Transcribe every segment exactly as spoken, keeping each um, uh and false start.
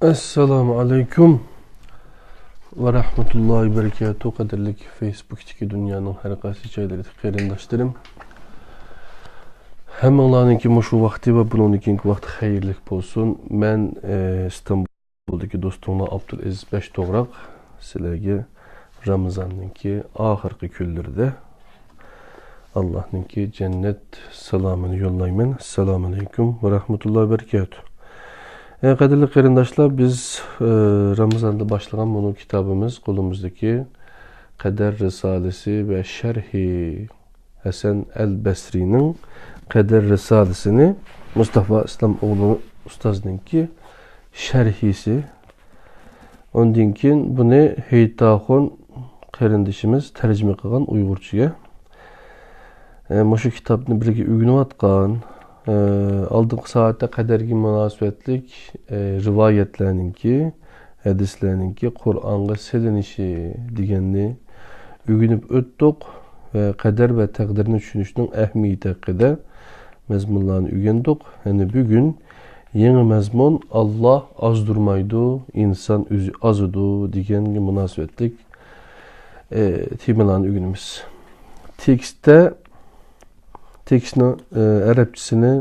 ئەسسالامۇ ئەلەيكۇم ۋە رەھمەتۇللاھى ۋە بەرىكاتۇھ. قەدىرلىك فېيسبۇكتىكى دۇنيانىڭ ھەر قايسى جايلىرىدىكى قېرىنداشلىرىم، ھەممىڭلارنىڭكى مۇشۇ ۋاقتى ۋە بۇنىڭدىن كېيىنكى ۋاقتى خەيرلىك بولسۇن. مەن، ئە، ئىستانبۇلدىكى دوستۇڭلار ئابدۇلئەزىز بەش توغراق سىلەرگە رامىزاننىڭكى ئاخىرقى كۈنلىرىدە ئاللاھنىڭكى جەننەت سالامىنى يوللايمەن. ئەسسالامۇ ئەلەيكۇم ۋە رەھمەتۇللاھى ۋە بەرىكاتۇھ. ئە، قەدىرلىك قېرىنداشلار، بىز، ئە، رامىزاندا باشلىغان مۇنۇ كىتابىمىز، قولىمىزدىكى قەدەر رىسالىسى ۋە شەرھى، ھەسەن ئەل بەسرىنىڭ قەدەر رىسالىسىنى مۇستافا ئىسلام ئوغلى ئۇستازنىڭكى شەرھىسى. ئۇندىن كېيىن بۇنى ھېيتاخۇن قېرىندىشىمىز تەرجىمە قىلغان ئۇيغۇرچىگە. ئە، مۇشۇ كىتابنى بىرگە ئۆگىنىۋاتقان، ئە، ئالدىنقى سائەتتە قەدەرگە مۇناسىۋەتلىك، ئە، رىۋايەتلەرنىڭكى، ھەدىسلەرنىڭكى قۇرئانغا سېلىنىشى دېگەننى ئۆگىنىپ ئۆتتۇق ۋە قەدەر ۋە تەقدىرنى چۈشىنىشنىڭ ئەھمىيىتى ھەققىدە مەزمۇنلارنى ئۆگەندۇق. يەنە بۈگۈن يېڭى مەزمۇن، «ئاللاھ ئازدۇرمايدۇ، ئىنسان ئۆزى ئازىدۇ» دېگەنگە مۇناسىۋەتلىك، ئە، تېمىلارنى ئۆگىنىمىز. تېكىستتە، تېكىستنىڭ، ئە، ئەرەبچىسىنى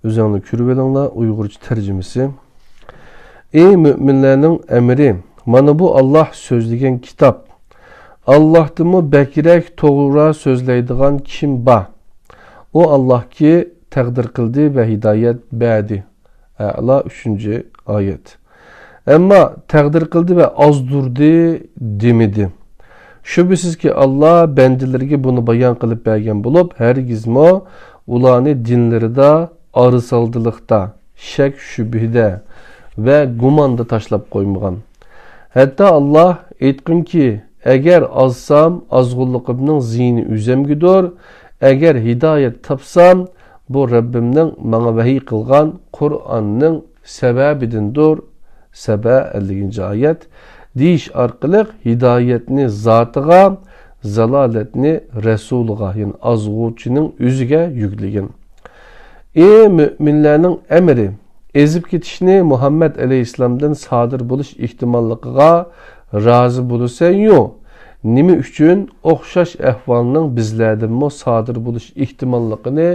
ئۆزۈڭلار كۆرۈۋېلىڭلار، ئۇيغۇرچە تەرجىمىسى. ئى مۆمىنلەرنىڭ ئەمىرى، مانا بۇ ئاللاھ سۆزلىگەن كىتاب. ئاللاھتىنمۇ بەكرەك توغرا سۆزلەيدىغان كىم بار؟ ئۇ ئاللاھكى تەقدىر قىلدى ۋە ھىدايەت بەردى. ئەلا، ئۈچىنچى ئايەت. ئەمما تەقدىر قىلدى ۋە ئازدۇردى دېمىدى. شۈبھىسىزكى، ئاللاھ بەندىلىرىگە بۇنى بايان قىلىپ بەرگەن بولۇپ، ھەرگىزمۇ ئۇلارنى دىنلىرىدا ئارىسالدىلىقتا، شەك-شۈبھىدە ۋە گۇماندا تاشلاپ قويمىغان. ھەتتا ئاللاھ، ئېيتقىنكى، ئەگەر ئازسام، ئازغۇنلۇقۇمنىڭ زىيىنى ئۆزەمگىدۇر، ئەگەر ھىدايەت تاپسام، بۇ رەببىمنىڭ ماڭا ۋەھىي قىلغان قۇرئاننىڭ سەۋەبىدىندۇر، سەبە، ئەللىكىنچى ئايەت، دېيىش ئارقىلىق ھىدايەتنى زاتىغا، زالالەتنى رەسۇلىغا، يەنى ئازغۇچىنىڭ ئۆزىگە يۈكلىگەن. ئى مۆمىنلەرنىڭ ئەمىرى، ئېزىپ كېتىشنى مۇھەممەد ئەلەيھىسسالامدىن سادىر بولۇش ئېھتىماللىقىغا رازى بولىسەنيۇ؟ نېمە ئۈچۈن ئوخشاش ئەھۋالنىڭ بىزلەردىنمۇ سادىر بولۇش ئېھتىماللىقىنى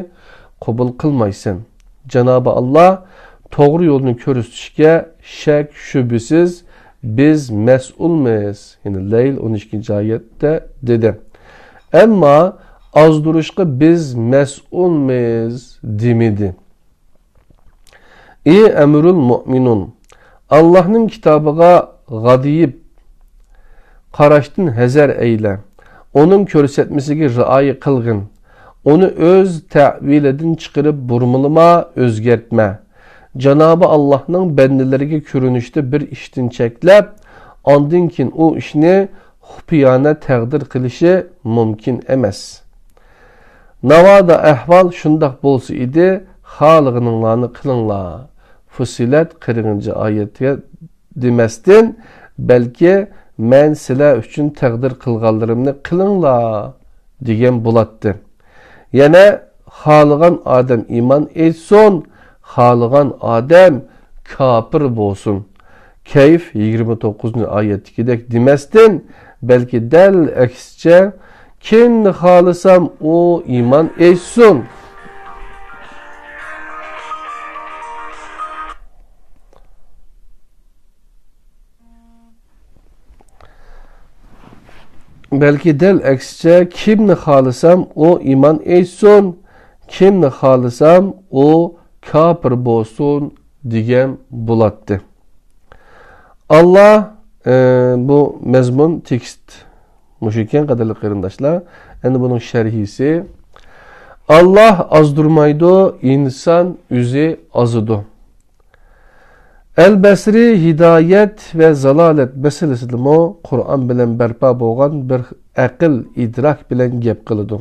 قوبۇل قىلمايسەن؟ جانابى ئاللاھ توغرا يولنى كۆرسىتىشكە شەك-شۈبھىسىز بىز مەسئۇلمىز. يەنى لەيل ئون ئىككىنچى ئايەتتە دېدى. ئەمما ئازدۇرۇشقا بىز مەسئۇلمىز دېمىدى. ئى ئەمىرۇل مۆمىنۇن، ئاللاھنىڭ كىتابىغا غادىيىپ قاراشتىن ھەزەر ئەيلە، ئۇنىڭ كۆرسەتمىسىگە رىئايە قىلغىن، ئۇنى ئۆز تەۋىلىدىن چىقىرىپ بۇرمىلىما، ئۆزگەرتمە. جانابى ئاللاھنىڭ بەندىلىرىگە كۆرۈنۈشتە بىر ئىشتىن چەكلەپ، ئاندىن كېيىن ئۇ ئىشنى خۇپىيانە تەقدىر قىلىشى مۇمكىن ئەمەس. ناۋادا ئەھۋال شۇنداق بولسا ئىدى، خالىغىنىڭلارنى قىلىڭلار. فۇسسىلەت قىرىقىنچى ئايەتكە دېمەستىن، بەلكى مەن سىلەر ئۈچۈن تەقدىر قىلغانلىرىمنى قىلىڭلار دېگەن بولاتتى. يەنە خالىغان ئادەم ئىمان ئېيتسۇن، خالىغان ئادەم كاپىر بولسۇن. كەيف يىگىرمە توققۇزىنچى ئايەتتىكىدەك دېمەستىن، بەلكى دەل ئەكسىچە، كىمنى خالىسام ئۇ ئىمان ئېيتسۇن. بەلكى دەل ئەكسىچە، كىمنى خالىسام ئۇ ئىمان ئېيتسۇن، كىمنى خالىسام ئۇ كاپىر بولسۇن دېگەن بولاتتى. ئاللا، ئە، بۇ مەزمۇن، تېكىست مۇشۇ ئىكەن، قەدىرلىك قېرىنداشلار. ئەمدى بۇنىڭ شەرھىسى. ئاللا ئازدۇرمايدۇ، ئىنسان ئۆزى ئازىدۇ. ئەل بەسرى ھىدايەت ۋە زالالەت مەسىلىسىدىمۇ قۇرئان بىلەن بەرپا بولغان بىر ئەقىل، ئىدراك بىلەن گەپ قىلىدۇ.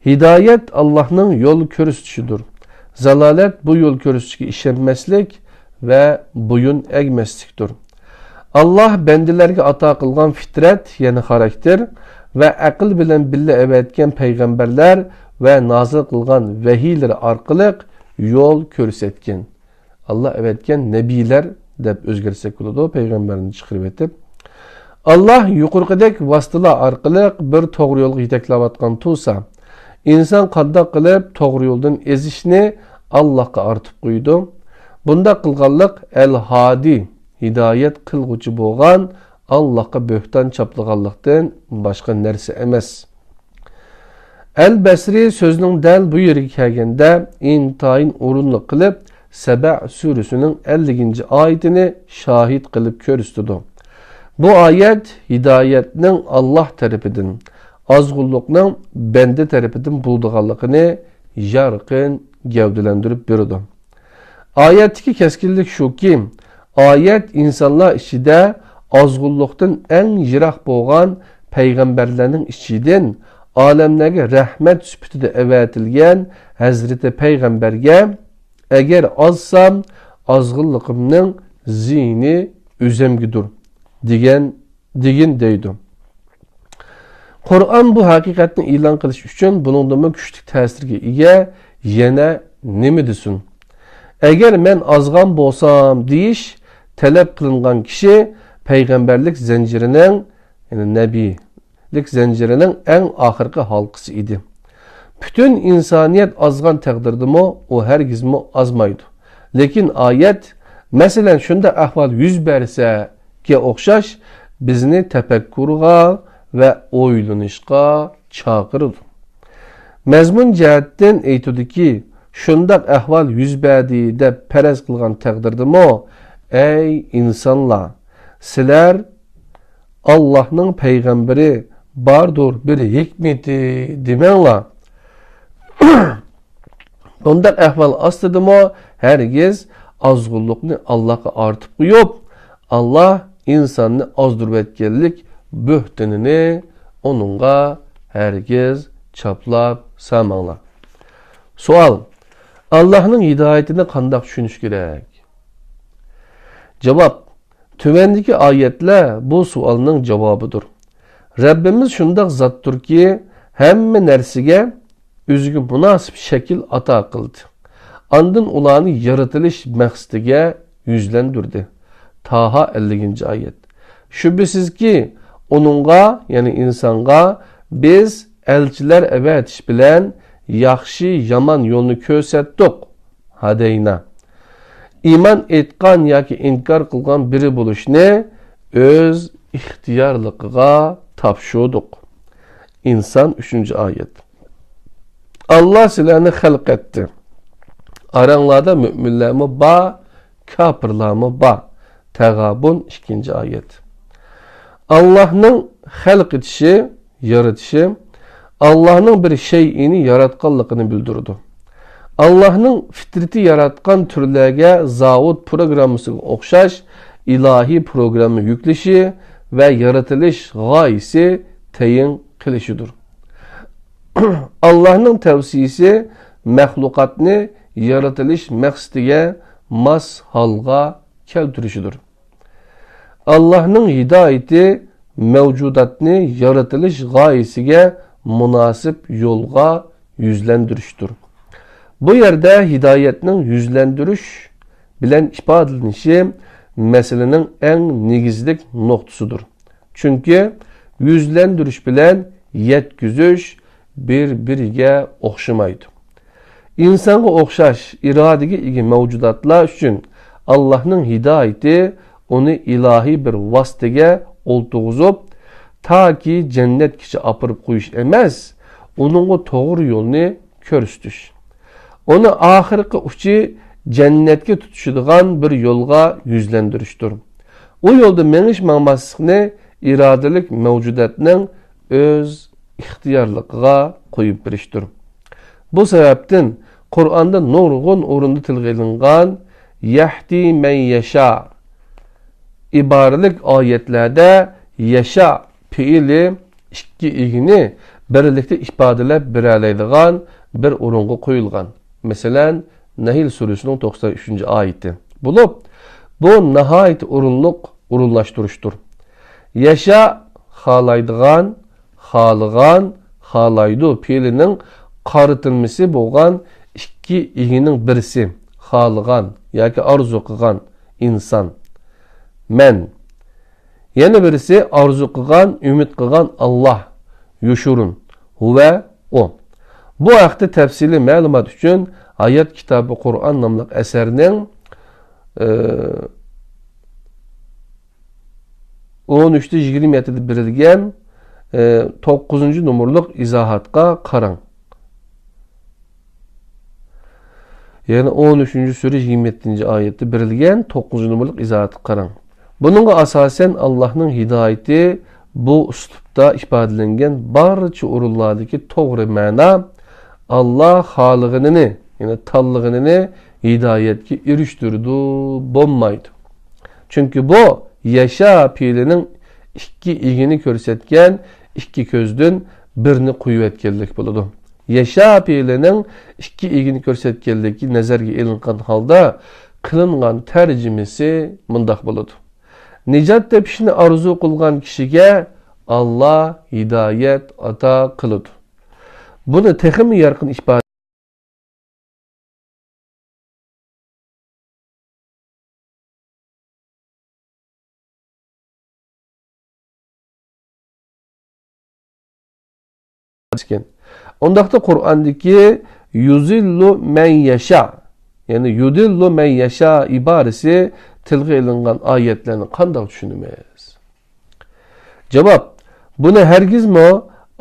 ھىدايەت ئاللاھنىڭ يول كۆرسىتىشىدۇر. زالالەت بۇ يول كۆرسىتىشكە ئىشەنمەسلىك ۋە بويۇن ئەگمەسلىكتۇر. ئاللاھ بەندىلەرگە ئاتا قىلغان فىترەت، يەنى خاراكتېر ۋە ئەقىل بىلەن بىللە ئەۋەتكەن پەيغەمبەرلەر ۋە نازىل قىلغان ۋەھىيلىرى ئارقىلىق يول كۆرسەتكەن. ئاللا ئەۋەتكەن نەبىيلەر دەپ ئۆزگەرتسەك بولىدۇ، پەيغەمبەرنى چىقىرىۋېتىپ. ئاللاھ يۇقىرىقىدەك ۋاسىتىلەر ئارقىلىق بىر توغرا يولغا يېتەكلەۋاتقان تۇرسا، ئىنسان قانداق قىلىپ توغرا يولدىن ئېزىشنى ئاللاھقا ئارتىپ قويىدۇ؟ بۇنداق قىلغانلىق ئەل-ھادى، ھىدايەت قىلغۇچى بولغان ئاللاھقا بۆھتان چاپلىغانلىقتىن باشقا نەرسە ئەمەس. ئەل بەسرى سۆزىنىڭ دەل بۇ يېرىگە كەلگەندە، ئىنتايىن ئورۇنلۇق قىلىپ، سەبە سۈرىسىنىڭ ئەللىكىنچى ئايىتىنى شاھىت قىلىپ كۆرسىتىدۇ. بۇ ئايەت ھىدايەتنىڭ ئاللاھ تەرىپىدىن، ئازغۇنلۇقنىڭ بەندە تەرىپىدىن بولىدىغانلىقىنى يارقىن گەۋدىلەندۈرۈپ بېرىدۇ. ئايەتتىكى كەسكىنلىك شۇكى، ئايەت ئىنسانلار ئىچىدە ئازغۇنلۇقتىن ئەڭ يىراق بولغان پەيغەمبەرلەرنىڭ ئىچىدىن ئالەملەرگە رەھمەت سۈپىتىدە ئەۋەتىلگەن ھەزرىتى پەيغەمبەرگە، «ئەگەر ئازسام، ئازغىنلىقىمنىڭ زىيىنى ئۆزەمگىدۇر» دېگەن، دېگىن دەيدۇ. قۇرئان بۇ ھەقىقەتنى ئېلان قىلىش ئۈچۈن بۇنىڭدىنمۇ كۈچلۈك تەسىرگە ئىگە، يەنە نېمە دېسۇن؟ «ئەگەر مەن ئازغان بولسام» دېيىش تەلەپ قىلىنغان كىشى پەيغەمبەرلىك زەنجىرىنىڭ، يەنى نەبىيلىك زەنجىرىنىڭ ئەڭ ئاخىرقى ھالقىسى ئىدى. پۈتۈن ئىنسانىيەت ئازغان تەقدىردىمۇ ئۇ ھەرگىزمۇ ئازمايدۇ. لېكىن ئايەت، مەسىلەن، شۇنداق ئەھۋال يۈز بەرسە، گە ئوخشاش بىزنى تەپەككۇرغا ۋە ئويلىنىشقا چاقىرىدۇ. مەزمۇن جەھەتتىن ئېيتىدۇكى، شۇنداق ئەھۋال يۈز بەردى دەپ پەرەز قىلغان تەقدىردىمۇ، ئەي ئىنسانلار، سىلەر ئاللاھنىڭ پەيغەمبىرى باردۇر بىر ھېكمىتى دېمەڭلار. بۇنداق ئەھۋال ئاستىدىمۇ ھەرگىز ئازغۇنلۇقنى ئاللاھقا ئارتىپ قويۇپ، ئاللاھ ئىنساننى ئازدۇرۇۋەتكەنلىك بۆھتىنىنى ئۇنىڭغا ھەرگىز چاپلاپ سالماڭلار. سوئال: ئاللاھنىڭ ھىدايىتىنى قانداق چۈشىنىش كېرەك؟ جاۋاب: تۆۋەندىكى ئايەتلەر بۇ سوئالنىڭ جاۋابىدۇر. رەببىمىز شۇنداق زاتتۇركى، ھەممە نەرسىگە ئۆزىگە مۇناسىپ شەكىل ئاتا قىلدى. ئاندىن ئۇلارنى يارىتىلىش مەقسىتىگە يۈزلەندۈردى. تاھا، ئەللىكىنچى ئايەت. شۈبھىسىزكى، ئۇنىڭغا، يەنى ئىنسانغا، بىز ئەلچىلەر ئەۋەتىش بىلەن ياخشى، يامان يولنى كۆرسەتتۇق. ھەدەينا. ئىمان ئېيتقان ياكى ئىنكار قىلغان بىرى بولۇشنى ئۆز ئىختىيارلىقىغا تاپشۇردۇق. ئىنسان، ئۈچىنچى ئايەت. ئاللا سىلەرنى خەلق ئەتتى. ئاراڭلاردا مۆمىنلەرمۇ بار، كاپىرلارمۇ بار. تەغابۇن، ئىككىنچى ئايەت. ئاللانىڭ خەلق ئېتىشى، يارىتىشى، ئاللانىڭ بىر شەيئىنى ياراتقانلىقىنى بىلدۈرىدۇ. ئاللانىڭ فىترىتى ياراتقان تۈرلەرگە زاۋۇت پروگراممىسىغا ئوخشاش ئىلاھىي پروگرامما يۈكلىشى ۋە يارىتىلىش غايىسى تەيىن قىلىشىدۇر. ئاللانىڭ تەۋسىيىسى مەخلۇقاتنى يارىتىلىش مەقسىتىگە ماس ھالغا كەلتۈرۈشىدۇر. ئاللانىڭ ھىدايىتى مەۋجۇداتنى يارىتىلىش غايىسىگە مۇناسىپ يولغا يۈزلەندۈرۈشتۇر. بۇ يەردە ھىدايەتنىڭ يۈزلەندۈرۈش بىلەن ئىپادىلىنىشى مەسىلىنىڭ ئەڭ نېگىزلىك نۇقتىسىدۇر. چۈنكى يۈزلەندۈرۈش بىلەن يەتكۈزۈش بىر-بىرىگە ئوخشىمايدۇ. ئىنسانغا ئوخشاش ئىرادىگە ئىگە مەۋجۇداتلار ئۈچۈن ئاللانىڭ ھىدايىتى ئۇنى ئىلاھىي بىر ۋاسىتىگە ئولتۇرغۇزۇپ، تاكى جەننەتكىچە ئاپىرىپ قويۇش ئەمەس، ئۇنىڭغا توغرا يولنى كۆرسىتىش. ئۇنى ئاخىرقى ئۇچى جەننەتكە تۇتىشىدىغان بىر يولغا يۈزلەندۈرۈشتۇر. ئۇ يولدا مېڭىش-ماڭماسلىقنى ئىرادىلىك مەۋجۇداتنىڭ ئۆز ئىختىيارلىقىغا قويۇپ بېرىشتۇر. بۇ سەۋەبتىن قۇرئاندا نۇرغۇن ئورۇندا تىلغا ئېلىنغان «يەھدى مەن يەشا» ئىبارىلىك ئايەتلەردە «يەشا» پېئىلى ئىككى ئىگىنى بىرلىكتە ئىپادىلەپ بېرەلەيدىغان بىر ئورۇنغا قويۇلغان. مەسىلەن، نەھل سۈرىسىنىڭ توقسان ئۈچىنچى ئايىتى بولۇپ، بۇ ناھايىتى ئورۇنلۇق ئورۇنلاشتۇرۇشتۇر. يەشا، خالايدىغان، خالىغان، خالايدۇ پېئىلىنىڭ قارىتىلمىسى بولغان ئىككى ئىگىنىڭ بىرسى، خالىغان ياكى ئارزۇ قىلغان ئىنسان. مەن. يەنە بىرسى ئارزۇ قىلغان، ئۈمىد قىلغان ئاللاھ، يوشۇرۇن، ھۇۋە، ئۇ. بۇ ھەقتە تەپسىلىي مەلۇمات ئۈچۈن ھايات كىتابى قۇرئان ناملىق ئەسەرنىڭ، ئى، ئون ئۈچتە يىگىرمە يەتتىدە بېرىلگەن، ئى، توققۇزىنچى نومۇرلۇق ئىزاھاتقا قاراڭ. يەنى ئون ئۈچىنچى سۈرە يىگىرمە يەتتىنچى ئايەتتە بېرىلگەن توققۇزىنچى نومۇرلۇق ئىزاھاتقا قاراڭ. بۇنىڭغا ئاساسەن، ئاللاھنىڭ ھىدايىتى بۇ ئۇسلۇبتا ئىپادىلەنگەن بارچە ئورۇنلاردىكى توغرا مەنا، ئاللاھ خالىغىنىنى، يەنى تاللىغىنىنى ھىدايەتكە ئېرىشتۈرىدۇ، بولمايدۇ. چۈنكى بۇ يەشا پېئىلىنىڭ ئىككى ئىگىنى كۆرسەتكەن ئىككى كۆزدىن بىرنى قويۇۋەتكەنلىك بولىدۇ. يەشا پېئىلىنىڭ ئىككى ئىگىنى كۆرسەتكەنلىكى نەزەرگە ئېلىنغان ھالدا قىلىنغان تەرجىمىسى مۇنداق بولىدۇ: نىجات تېپىشنى ئارزۇ قىلغان كىشىگە ئاللاھ ھىدايەت ئاتا قىلىدۇ. بۇنى تېخىمۇ يارقىن ئىپادە ئىكەن. ئۇنداقتا قۇرئاندىكى يۇزىللۇ مەن يەشا، يەنى يۇدىللۇ مەن يەشا ئىبارىسى تىلغا ئېلىنغان ئايەتلەرنى قانداق چۈشىنىمىز؟ جاۋاب، بۇنى ھەرگىزمۇ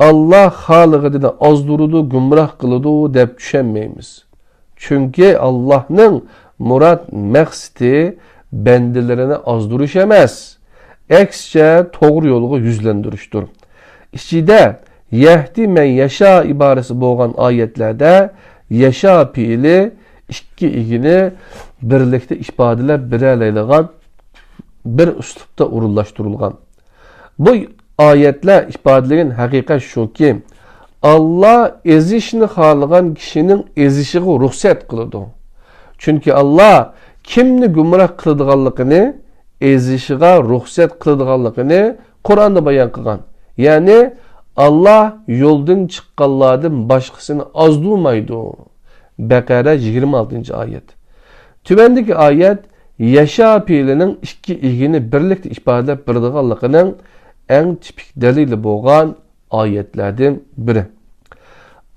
ئاللاھ خالىغىنىنى ئازدۇرىدۇ، گۇمراھ قىلىدۇ دەپ چۈشەنمەيمىز. چۈنكى ئاللاھنىڭ مۇراد مەقسىتى بەندىلىرىنى ئازدۇرۇش ئەمەس، ئەكسىچە توغرا يولغا يۈزلەندۈرۈشتۇر. ئىچىدە يەھدى مەن يەشا ئىبارىسى بولغان ئايەتلەردە يەشا پېئىلى ئىككى ئىگىنى بىرلىكتە ئىپادىلەپ بېرەلەيدىغان بىر ئۇسلۇبتا ئورۇنلاشتۇرۇلغان. بۇ ئايەتلەر ئىپادىلىگەن ھەقىقەت شۇكى، ئاللاھ ئېزىشنى خالىغان كىشىنىڭ ئېزىشىغا رۇخسەت قىلىدۇ. چۈنكى ئاللاھ كىمنى گۇمراھ قىلىدىغانلىقىنى، ئېزىشىغا رۇخسەت قىلىدىغانلىقىنى قۇرئاندا بايان قىلغان. يەنى، ئاللاھ يولدىن چىققانلاردىن باشقىسىنى ئازدۇرمايدۇ. بەقەرە، يىگىرمە ئالتىنچى ئايەت. تۆۋەندىكى ئايەت يەشا پېئىلىنىڭ ئىككى ئىگىنى بىرلىكتە ئىپادىلەپ بېرىدىغانلىقىنىڭ ئەڭ تىپىك دەلىلى بولغان ئايەتلەردىن بىرى.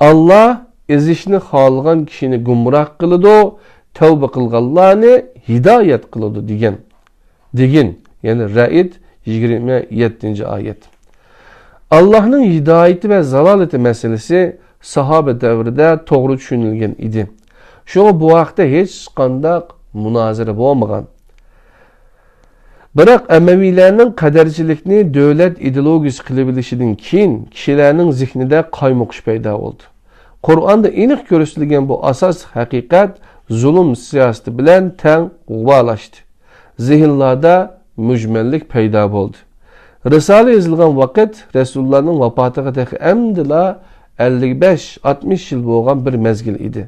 ئاللاھ ئېزىشنى خالىغان كىشىنى گۇمراھ قىلىدۇ، تەۋبە قىلغانلارنى ھىدايەت قىلىدۇ دېگەن. دېگىن، يەنى رەئد، يىگىرمە يەتتىنچى ئايەت. ئاللاھنىڭ ھىدايىتى ۋە زالالىتى مەسىلىسى ساھابە دەۋرىدە توغرا چۈشىنىلگەن ئىدى. شۇڭا بۇ ھەقتە ھېچقانداق مۇنازىرە بولمىغان. بىراق ئەمەۋىيلەرنىڭ قەدەرچىلىكنى دۆلەت ئىدېئولوگىيىسى قىلىۋېلىشىدىن كېيىن كىشىلەرنىڭ زېھنىدە قايمۇقۇش پەيدا بولدى. قۇرئاندا ئېنىق كۆرسىتىلگەن بۇ ئاساسلىق ھەقىقەت زۇلۇم سىياسىتى بىلەن تەڭ غۇۋالاشتى. زېھىنلاردا مۈجمەللىك پەيدا بولدى. رىسالە يېزىلغان ۋاقىت رەسۇلۇللانىڭ ۋاپاتىغا تېخى ئەمدىلا ئەللىك بەش، ئاتمىش يىل بولغان بىر مەزگىل ئىدى.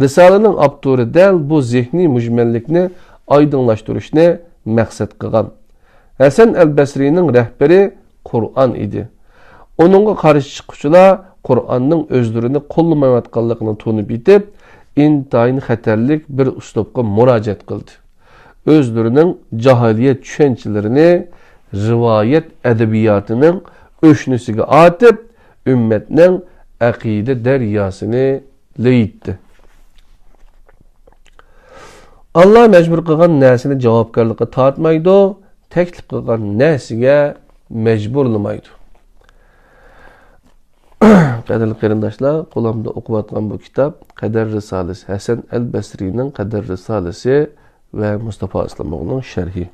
رىسالىنىڭ ئاپتورى دەل بۇ زېھنىي مۈجمەللىكنى ئايدىڭلاشتۇرۇشنى مەقسەت قىلغان. ھەسەن ئەل بەسرىنىڭ رەھبىرى قۇرئان ئىدى. ئۇنىڭغا قارشى چىققۇچىلار قۇرئاننىڭ ئۆزلىرىنى قوللىمايۋاتقانلىقىنى تونۇپ يېتىپ، ئىنتايىن خەتەرلىك بىر ئۇسلۇبقا مۇراجىئەت قىلدى. ئۆزلىرىنىڭ جاھىلىيەت چۈشەنچىلىرىنى رىۋايەت ئەدەبىياتىنىڭ ئۆشنىسىگە ئاتىپ، ئۈممەتنىڭ ئەقىدە دەرياسىنى لېيىتتى. ئاللا مەجبۇر قىلغان نەرسىنى جاۋابكارلىققا تارتمايدۇ، تەكلىپ قىلغان نەرسىگە مەجبۇرلىمايدۇ. قەدىرلىك قېرىنداشلار، قولۇمدا ئوقۇۋاتقان بۇ كىتاب قەدەر رىسالىسى، ھەسەن ئەل بەسرىنىڭ قەدەر رىسالىسى ۋە مۇستافا ئىسلاموغلۇنىڭ شەرھى.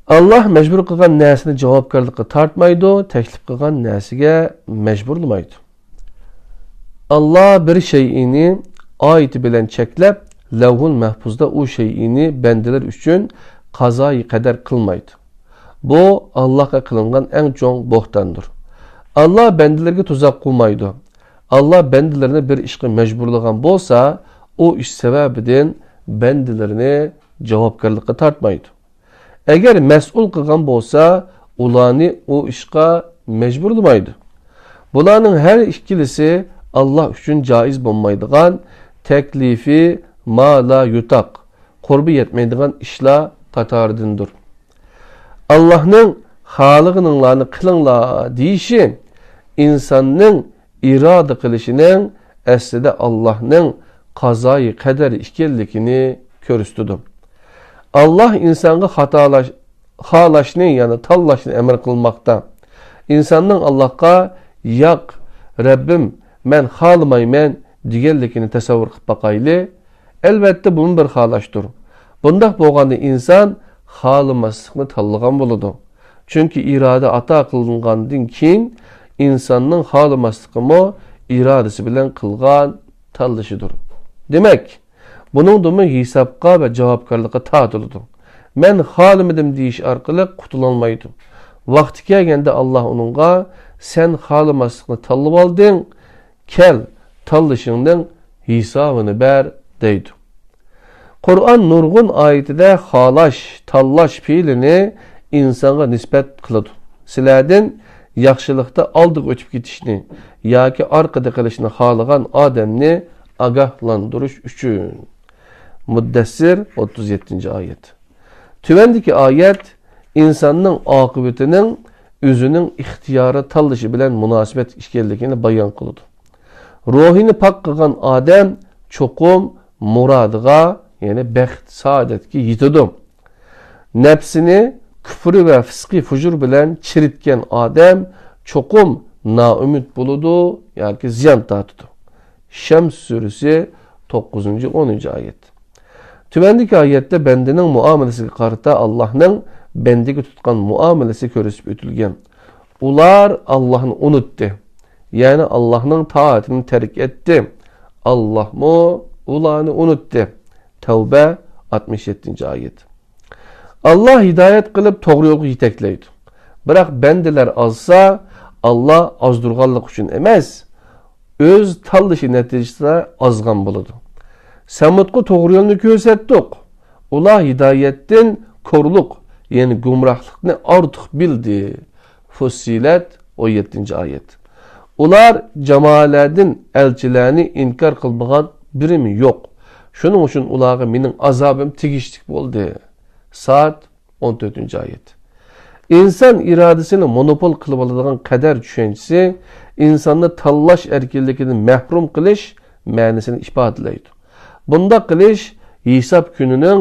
ئاللا مەجبۇر قىلغان نەرسىنى جاۋابكارلىققا تارتمايدۇ، تەكلىپ قىلغان نەرسىگە مەجبۇرلىمايدۇ. ئاللا بىر شەيئىنى ئايىتى بىلەن چەكلەپ، لەۋھۇل مەھپۇزدا ئۇ شەيئىنى بەندىلەر ئۈچۈن قازايى قەدەر قىلمايدۇ. بۇ ئاللاغا قىلىنغان ئەڭ چوڭ بوھتاندۇر. ئاللا بەندىلەرگە تۇزاق قۇرمايدۇ. ئاللا بەندىلەرنى بىر ئىشقا مەجبۇرلىغان بولسا، ئۇ ئىش سەۋەبىدىن بەندىلىرىنى جاۋابكارلىققا تارتمايدۇ. ئەگەر مەسئۇل قىلغان بولسا، ئۇلارنى ئۇ ئىشقا مەجبۇرلىمايدۇ. بۇلارنىڭ ھەر ئىككىلىسى ئاللا ئۈچۈن جائىز بولمايدىغان، تەكلىفى ما لا يۇتاق، قۇربى يەتمەيدىغان ئىشلار قاتارىدىندۇر. ئاللاھنىڭ «خالىغىنىڭلارنى قىلىڭلار» دېيىشى ئىنساننىڭ ئىرادە قىلىشىنىڭ ئەسلىدە ئاللاھنىڭ قازايى قەدەر ئىكەنلىكىنى كۆرسىتىدۇ. ئاللاھ ئىنسانغا خاتالاش، خالاشنى، يەنى تاللاشنى ئەمر قىلماقتا. ئىنساننىڭ ئاللاھقا «ياق، رەببىم، مەن خالىمايمەن» دېگەنلىكىنى تەسەۋۋۇر قىلىپ باقايلى. ئەلۋەتتە، بۇمۇ بىر خالاشتۇر. بۇنداق بولغاندا ئىنسان خالىماسلىقنى تاللىغان بولىدۇ. چۈنكى ئىرادە ئاتا قىلىنغاندىن كېيىن ئىنساننىڭ خالىماسلىقىمۇ ئىرادىسى بىلەن قىلغان تاللىشىدۇر. دېمەك، بۇنىڭدىمۇ ھېسابقا ۋە جاۋابكارلىققا تارتىلىدۇ. «مەن خالىمىدىم» دېيىش ئارقىلىق قۇتۇلالمايدۇ. ۋاقتى كەلگەندە ئاللاھ ئۇنىڭغا «سەن خالىماسلىقنى تاللىۋالدىڭ، كەل، تاللىشىڭنىڭ ھېسابىنى بەر» دەيدۇ. قۇرئان نۇرغۇن ئايىتىدە خالاش، تاللاش پېئىلىنى ئىنسانغا نىسبەت قىلىدۇ. سىلەردىن ياخشىلىقتا ئالدىغا ئۆتۈپ كېتىشنى ياكى ئارقىدا قېلىشنى خالىغان ئادەمنى ئاگاھلاندۇرۇش ئۈچۈن. مۇددەسسىر، ئوتتۇز يەتتىنچى ئايەت. تۆۋەندىكى ئايەت ئىنساننىڭ ئاقىۋىتىنىڭ ئۆزىنىڭ ئىختىيارى تاللىشى بىلەن مۇناسىۋەتلىك ئىكەنلىكىنى بايان قىلىدۇ. روھىنى پاك قىلغان ئادەم چوقۇم مۇرادىغا، يەنى بەخت-سائادەتكە يېتىدۇ. نەپسىنى كۇپرى ۋە فىسقى-فۇجۇر بىلەن چىرىتكەن ئادەم چوقۇم نائۈمىد بولىدۇ ياكى زىيان تارتىدۇ. شەمس سۈرىسى، توققۇزىنچى، ئونىنچى ئايەت. تۆۋەندىكى ئايەتتە بەندىنىڭ مۇئامىلىسىگە قارىتا ئاللاھنىڭ بەندىگە تۇتقان مۇئامىلىسى كۆرسىتىپ ئۆتۈلگەن. ئۇلار ئاللاھنى ئۇنتتى، يەنى ئاللاھنىڭ تائىتىنى تەرك ئەتتى. ئاللاھمۇ ئۇلارنى ئۇنتتى. تەۋبە، ئاتمىش يەتتىنچى ئايەت. ئاللاھ ھىدايەت قىلىپ توغرا يولغا يېتەكلەيدۇ. بىراق بەندىلەر ئازسا، ئاللاھ ئازدۇرغانلىق ئۈچۈن ئەمەس، ئۆز تاللىشى نەتىجىسىدە ئازغان بولىدۇ. سەمۇدقا توغرا يولنى كۆرسەتتۇق. ئۇلار ھىدايەتتىن كورلۇق، يەنى گۇمراھلىقنى ئارتۇق بىلدى. فۇسسىلەت، ئون يەتتىنچى ئايەت. ئۇلار جامائەلەردىن ئەلچىلەرنى ئىنكار قىلمىغان بىرىمۇ يوق. شۇنىڭ ئۈچۈن ئۇلارغا مېنىڭ ئازابىم تېگىشلىك بولدى. ساد، ئون تۆتىنچى ئايەت. ئىنسان ئىرادىسىنى مونوپول قىلىۋالىدىغان قەدەر چۈشەنچىسى ئىنساننى تاللاش ئەركىنلىكىدىن مەھرۇم قىلىش مەنىسىنى ئىپادىلەيدۇ. بۇنداق قىلىش ھېساب كۈنىنىڭ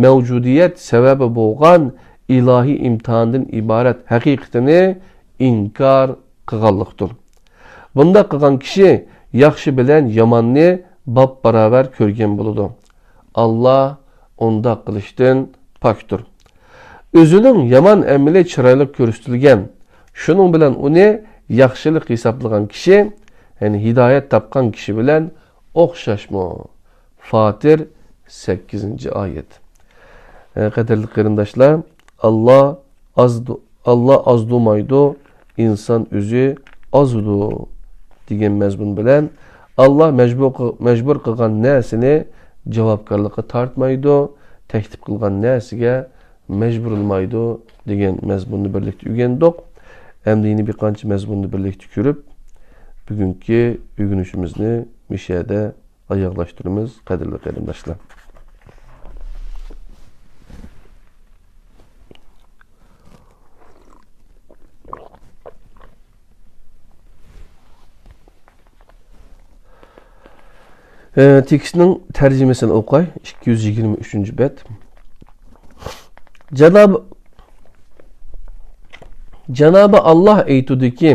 مەۋجۇدىيەت سەۋەبى بولغان ئىلاھىي ئىمتىھاندىن ئىبارەت ھەقىقىتىنى ئىنكار قىلغانلىقتۇر. بۇنداق قىلغان كىشى ياخشى بىلەن ياماننى باپباراۋەر كۆرگەن بولىدۇ. ئاللاھ ئۇنداق قىلىشتىن پاكتۇر. ئۆزىنىڭ يامان ئەمىلى چىرايلىق كۆرسىتىلگەن، شۇنىڭ بىلەن ئۇنى ياخشىلىق ھېسابلىغان كىشى، يەنى ھىدايەت تاپقان كىشى بىلەن ئوخشاشمۇ؟ فاتىر، سەككىزىنچى ئايەت. ھە، قەدىرلىك قېرىنداشلار، ئاللاھ ئازدۇ-، ئاللاھ ئازدۇرمايدۇ، ئىنسان ئۆزى ئازىدۇ دېگەن مەزمۇن بىلەن، ئاللاھ مەجبۇر قىل-، مەجبۇر قىلغان نەرسىنى جاۋابكارلىققا تارتمايدۇ، تەكلىپ قىلغان نەرسىگە مەجبۇرلىمايدۇ دېگەن مەزمۇننى بىرلىكتە ئۆگەندۇق. ئەمدى يەنە بىر قانچە مەزمۇننى بىرلىكتە كۆرۈپ، بۈگۈنكى ئۆگىنىشىمىزنى مۇشۇ يەردە ئاياغلاشتۇرىمىز، قەدىرلىك قېرىنداشلار. ئە، تېكىستنىڭ تەرجىمىسىنى ئوقۇي، ئىككى يۈز يىگىرمە ئۈچىنچى بەت. جانابى، جانابى ئاللاھ ئېيتىدۇكى،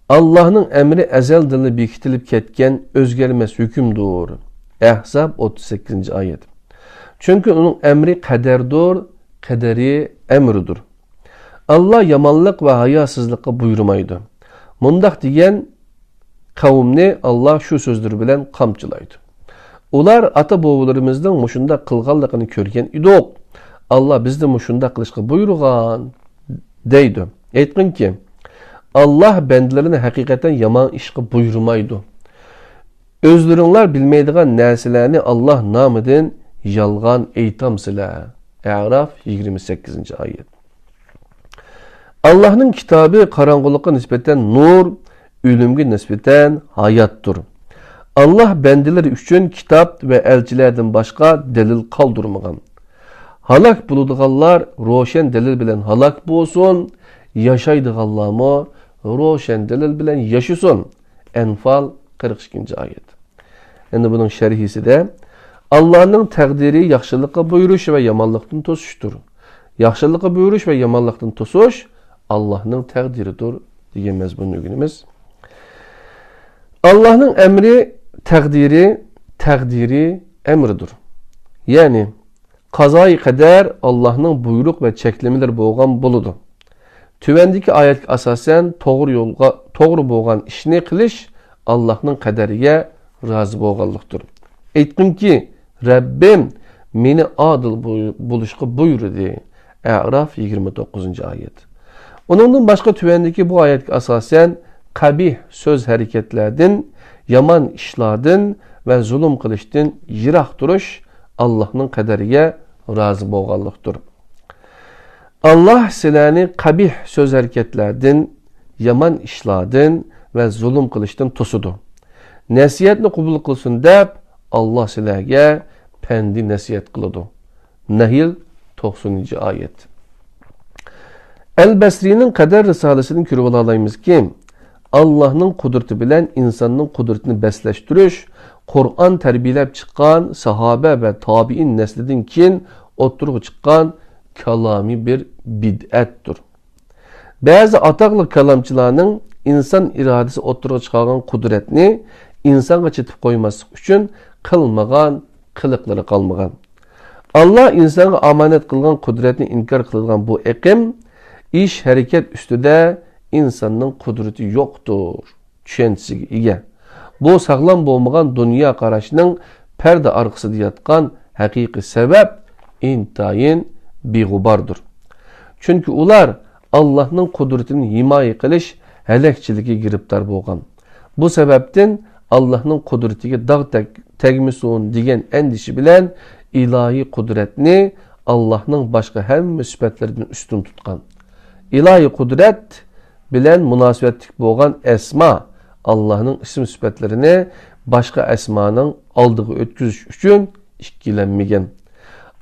ئاللاھنىڭ ئەمرى ئەزەلدىنلا بېكىتىلىپ كەتكەن ئۆزگەرمەس ھۆكۈمدۇر. ئەھزاب، ئوتتۇز سەككىزىنچى ئايەت. چۈنكى ئۇنىڭ ئەمرى قەدەردۇر، قەدىرى ئەمرىدۇر. ئاللاھ يامانلىق ۋە ھاياسىزلىققا بۇيرۇمايدۇ. مۇنداق دېگەن قەۋمنى ئاللاھ شۇ سۆزلىرى بىلەن قامچىلايدۇ. ئۇلار ئاتا-بوۋىلىرىمىزنىڭ مۇشۇنداق قىلغانلىقىنى كۆرگەن ئىدۇق. ئاللاھ بىزنى مۇشۇنداق قىلىشقا بۇيرۇغان، دەيدۇ. ئېيتقىنكى، ئاللاھ بەندىلىرىنى ھەقىقەتەن يامان ئىشقا بۇيرۇمايدۇ. ئۆزلىرىڭلار بىلمەيدىغان نەرسىلەرنى ئاللاھ نامىدىن يالغان ئېيتامسىلەر؟ ئەراف، يىگىرمە سەككىزىنچى ئايەت. ئاللاھنىڭ كىتابى قاراڭغۇلۇققا نىسبەتەن نۇر، ئۆلۈمگە نىسبەتەن ھاياتتۇر. ئاللاھ بەندىلىرى ئۈچۈن كىتاب ۋە ئەلچىلەردىن باشقا دەلىل قالدۇرمىغان. ھالاك بولىدىغانلار روشەن دەلىل بىلەن ھالاك بولسۇن، ياشايدىغانلارمۇ روشەن دەلىل بىلەن ياشىسۇن. ئەنفال، قىرىق ئىككىنچى ئايەت. ئەمدى بۇنىڭ شەرھىسىدە، ئاللانىڭ تەقدىرى ياخشىلىققا بۇيرۇش ۋە يامانلىقتىن توسۇشتۇر. ياخشىلىققا بۇيرۇش ۋە يامانلىقتىن توسۇش ئاللانىڭ تەقدىرىدۇر، دېگەن مەزمۇننى ئۆگىنىمىز. ئاللانىڭ ئەمرى تەقدىرى، تەقدىرى ئەمرىدۇر. يەنى، قازايى قەدەر ئاللانىڭ بۇيرۇق ۋە چەكلىمىلىرى بولغان بولىدۇ. تۆۋەندىكى ئايەتكە ئاساسەن، توغرا يولغا، توغرا بولغان ئىشنى قىلىش ئاللانىڭ قەدىرىگە رازى بولغانلىقتۇر. ئېيتقىنكى، رەببىم مېنى ئادىل بۇ-، بولۇشقا بۇيرۇدى. ئەراف، يىگىرمە توققۇزىنچى ئايەت. ئۇنىڭدىن باشقا، تۆۋەندىكى بۇ ئايەتكە ئاساسەن، قەبىھ سۆز-ھەرىكەتلەردىن، يامان ئىشلاردىن ۋە زۇلۇم قىلىشتىن يىراق تۇرۇش ئاللانىڭ قەدىرىگە رازى بولغانلىقتۇر. ئاللا سىلەرنى قەبىھ سۆز-ھەرىكەتلەردىن، يامان ئىشلاردىن ۋە زۇلۇم قىلىشتىن توسىدۇ. نەسىھەتنى قوبۇل قىلسۇن دەپ، ئاللا سىلەرگە پەندى نەسىھەت قىلىدۇ. نەھل، توقسىنىنچى ئايەت. ئەل بەسرىنىڭ قەدەر رىسالىسىدىن كۆرۈۋالالايمىزكى، ئاللانىڭ قۇدرىتى بىلەن ئىنساننىڭ قۇدرىتىنى بەسلەشتۈرۈش قۇرئان تەربىيەلەپ چىققان ساھابە ۋە تابىئىن نەسلىدىن كېيىن ئوتتۇرىغا چىققان كالامىي بىر بىدئەتتۇر. بەزى ئاتاقلىق كالامچىلارنىڭ ئىنسان ئىرادىسى ئوتتۇرىغا چىقارغان قۇدرەتنى ئىنسانغا چېتىپ قويماسلىق ئۈچۈن قىلمىغان قىلىقلىرى قالمىغان. ئاللا ئىنسانغا ئامانەت قىلغان قۇدرەتنى ئىنكار قىلىدىغان بۇ ئېقىم ئىش-ھەرىكەت ئۈستىدە ئىنساننىڭ قۇدرىتى يوقتۇر چۈشەنچىسىگە ئىگە. بۇ ساغلام بولمىغان دۇنيا قاراشنىڭ پەردە ئارقىسىدا ياتقان ھەقىقىي سەۋەب ئىنتايىن بىغۇباردۇر. چۈنكى ئۇلار ئاللاھنىڭ قۇدرىتىنى ھىمايە قىلىش ھەلەكچىلىكىگە گىرىپتار بولغان. بۇ سەۋەبتىن ئاللاھنىڭ قۇدرىتىگە داغ تەگ-، تەگمىسۇن دېگەن ئەندىشە بىلەن ئىلاھىي قۇدرەتنى ئاللاھنىڭ باشقا ھەممە سۈپەتلىرىدىن ئۈستۈن تۇتقان. ئىلاھىي قۇدرەت بىلەن مۇناسىۋەتلىك بولغان ئەسما، ئاللاھنىڭ ئىسىم سۈپەتلىرىنى باشقا ئەسمانىڭ ئالدىغا ئۆتكۈزۈش ئۈچۈن ئىككىلەنمىگەن.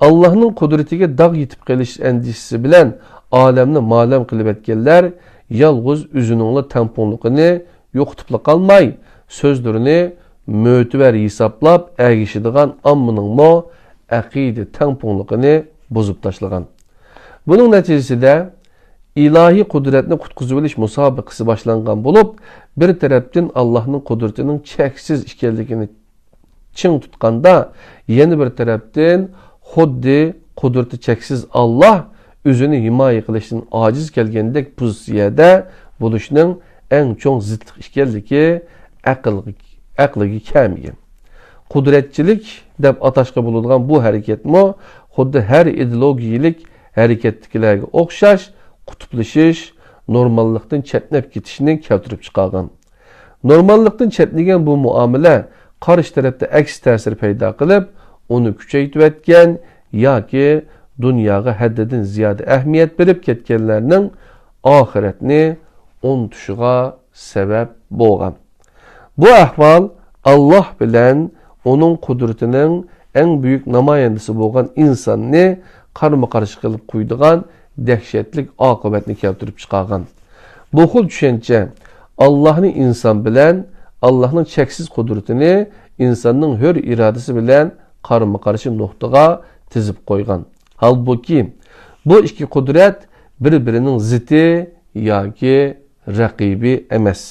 ئاللاھنىڭ قۇدرىتىگە داغ يېتىپ قېلىش ئەندىشىسى بىلەن ئالەمنى مالەم قىلىۋەتكەنلەر يالغۇز ئۆزىنىڭلا تەڭپۇڭلۇقىنى يوقىتىپلا قالماي، سۆزلىرىنى مۆتىۋەر ھېسابلاپ ئەگىشىدىغان ئاممىنىڭمۇ ئەقىدە تەڭپۇڭلۇقىنى بۇزۇپ تاشلىغان. بۇنىڭ نەتىجىسىدە ئىلاھىي قۇدرەتنى قۇتقۇزۇۋېلىش مۇسابىقىسى باشلانغان بولۇپ، بىر تەرەپتىن ئاللاھنىڭ قۇدرىتىنىڭ چەكسىز ئىكەنلىكىنى چىڭ تۇتقاندا، يەنە بىر تەرەپتىن خۇددى قۇدرىتى چەكسىز ئاللاھ ئۆزىنى ھىمايە قىلىشتىن ئاجىز كەلگەندەك پوزىتسىيەدە بولۇشنىڭ ئەڭ چوڭ زىتلىق ئىكەنلىكى ئەقىلگە، ئەقلىگە كەلمىگەن. قۇدرەتچىلىك دەپ ئاتاشقا بولىدىغان بۇ ھەرىكەتمۇ خۇددى ھەر ئىدېئولوگىيىلىك ھەرىكەتتىكىلەرگە ئوخشاش قۇتۇپلىشىش، نورماللىقتىن چەتنەپ كېتىشنى كەلتۈرۈپ چىقارغان. نورماللىقتىن چەتنىگەن بۇ مۇئامىلە قارشى تەرەپتە ئەكس تەسىر پەيدا قىلىپ، ئۇنى كۈچەيتىۋەتكەن ياكى دۇنياغا ھەددىدىن زىيادە ئەھمىيەت بېرىپ كەتكەنلەرنىڭ ئاخىرەتنى ئۇنتۇشىغا سەۋەب بولغان. بۇ ئەھۋال ئاللاھ بىلەن ئۇنىڭ قۇدرىتىنىڭ ئەڭ بۈيۈك نامايەندىسى بولغان ئىنساننى قارمۇ قارشى قىلىپ قويىدىغان دەھشەتلىك ئاقىۋەتنى كەلتۈرۈپ چىقارغان. بۇ خىل چۈشەنچە ئاللاھنى ئىنسان بىلەن، ئاللاھنىڭ چەكسىز قۇدرىتىنى ئىنساننىڭ ھۆر ئىرادىسى بىلەن قارمۇ قارشى نۇقتىغا تىزىپ قويغان. ھالبۇكى، بۇ ئىككى قۇدرەت بىر-بىرىنىڭ زىتى ياكى رەقىبى ئەمەس.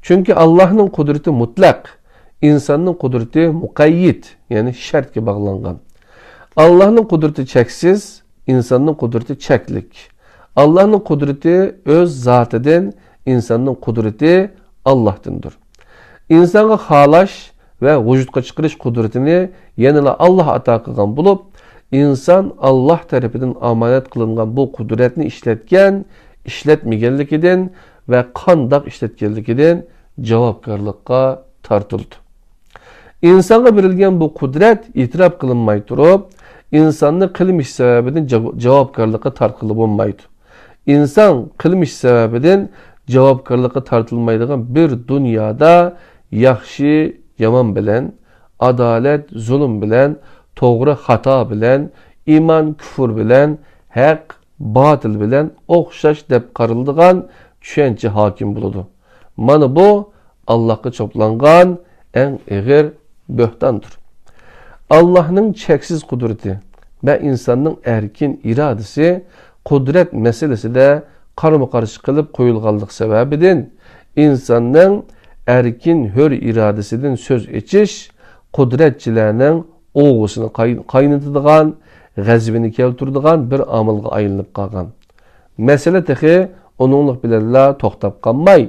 چۈنكى ئاللاھنىڭ قۇدرىتى مۇتلەق، ئىنساننىڭ قۇدرىتى مۇقەييىد، يەنى شەرتكە باغلانغان. ئاللاھنىڭ قۇدرىتى چەكسىز، ئىنساننىڭ قۇدرىتى چەكلىك. ئاللاھنىڭ قۇدرىتى ئۆز زاتىدىن، ئىنساننىڭ قۇدرىتى ئاللاھتىندۇر. ئىنسانغا خالاش ۋە ۋۇجۇدقا چىقىرىش قۇدرىتىنى يەنىلا ئاللاھ ئاتا قىلغان بولۇپ، ئىنسان ئاللاھ تەرىپىدىن ئامانەت قىلىنغان بۇ قۇدرەتنى ئىشلەتكەن، ئىشلەتمىگەنلىكىدىن ۋە قانداق ئىشلەتكەنلىكىدىن جاۋابكارلىققا تارتىلىدۇ. ئىنسانغا بېرىلگەن بۇ قۇدرەت ئېتىراپ قىلىنماي تۇرۇپ، ئىنساننى قىلمىش سەۋەبىدىن جاۋ-، جاۋابكارلىققا تارتقىلى بولمايدۇ. ئىنسان قىلمىش سەۋەبىدىن جاۋابكارلىققا تارتىلمايدىغان بىر دۇنيادا ياخشى يامان بىلەن، ئادالەت زۇلۇم بىلەن، توغرا خاتا بىلەن، ئىمان كۇفۇر بىلەن، ھەق باتىل بىلەن ئوخشاش دەپ قارىلىدىغان چۈشەنچە ھاكىم بولىدۇ. مانا بۇ ئاللاھقا چوپلانغان ئەڭ ئېغىر بۆھتاندۇر. ئاللاھنىڭ چەكسىز قۇدرىتى ۋە ئىنساننىڭ ئەركىن ئىرادىسى قۇدرەت مەسىلىسىدە قارمۇ-قارشى قىلىپ قويۇلغانلىقى سەۋەبىدىن، ئىنساننىڭ ئەركىن ھۆر ئىرادىسىدىن سۆز ئېچىش قۇدرەتچىلەرنىڭ ئوغىسىنى قاي-، قاينىتىدىغان، غەزىپىنى كەلتۈرىدىغان بىر ئامىلغا ئايلىنىپ قالغان. مەسىلە تېخى ئۇنىڭلىق بىلەنلا توختاپ قالماي،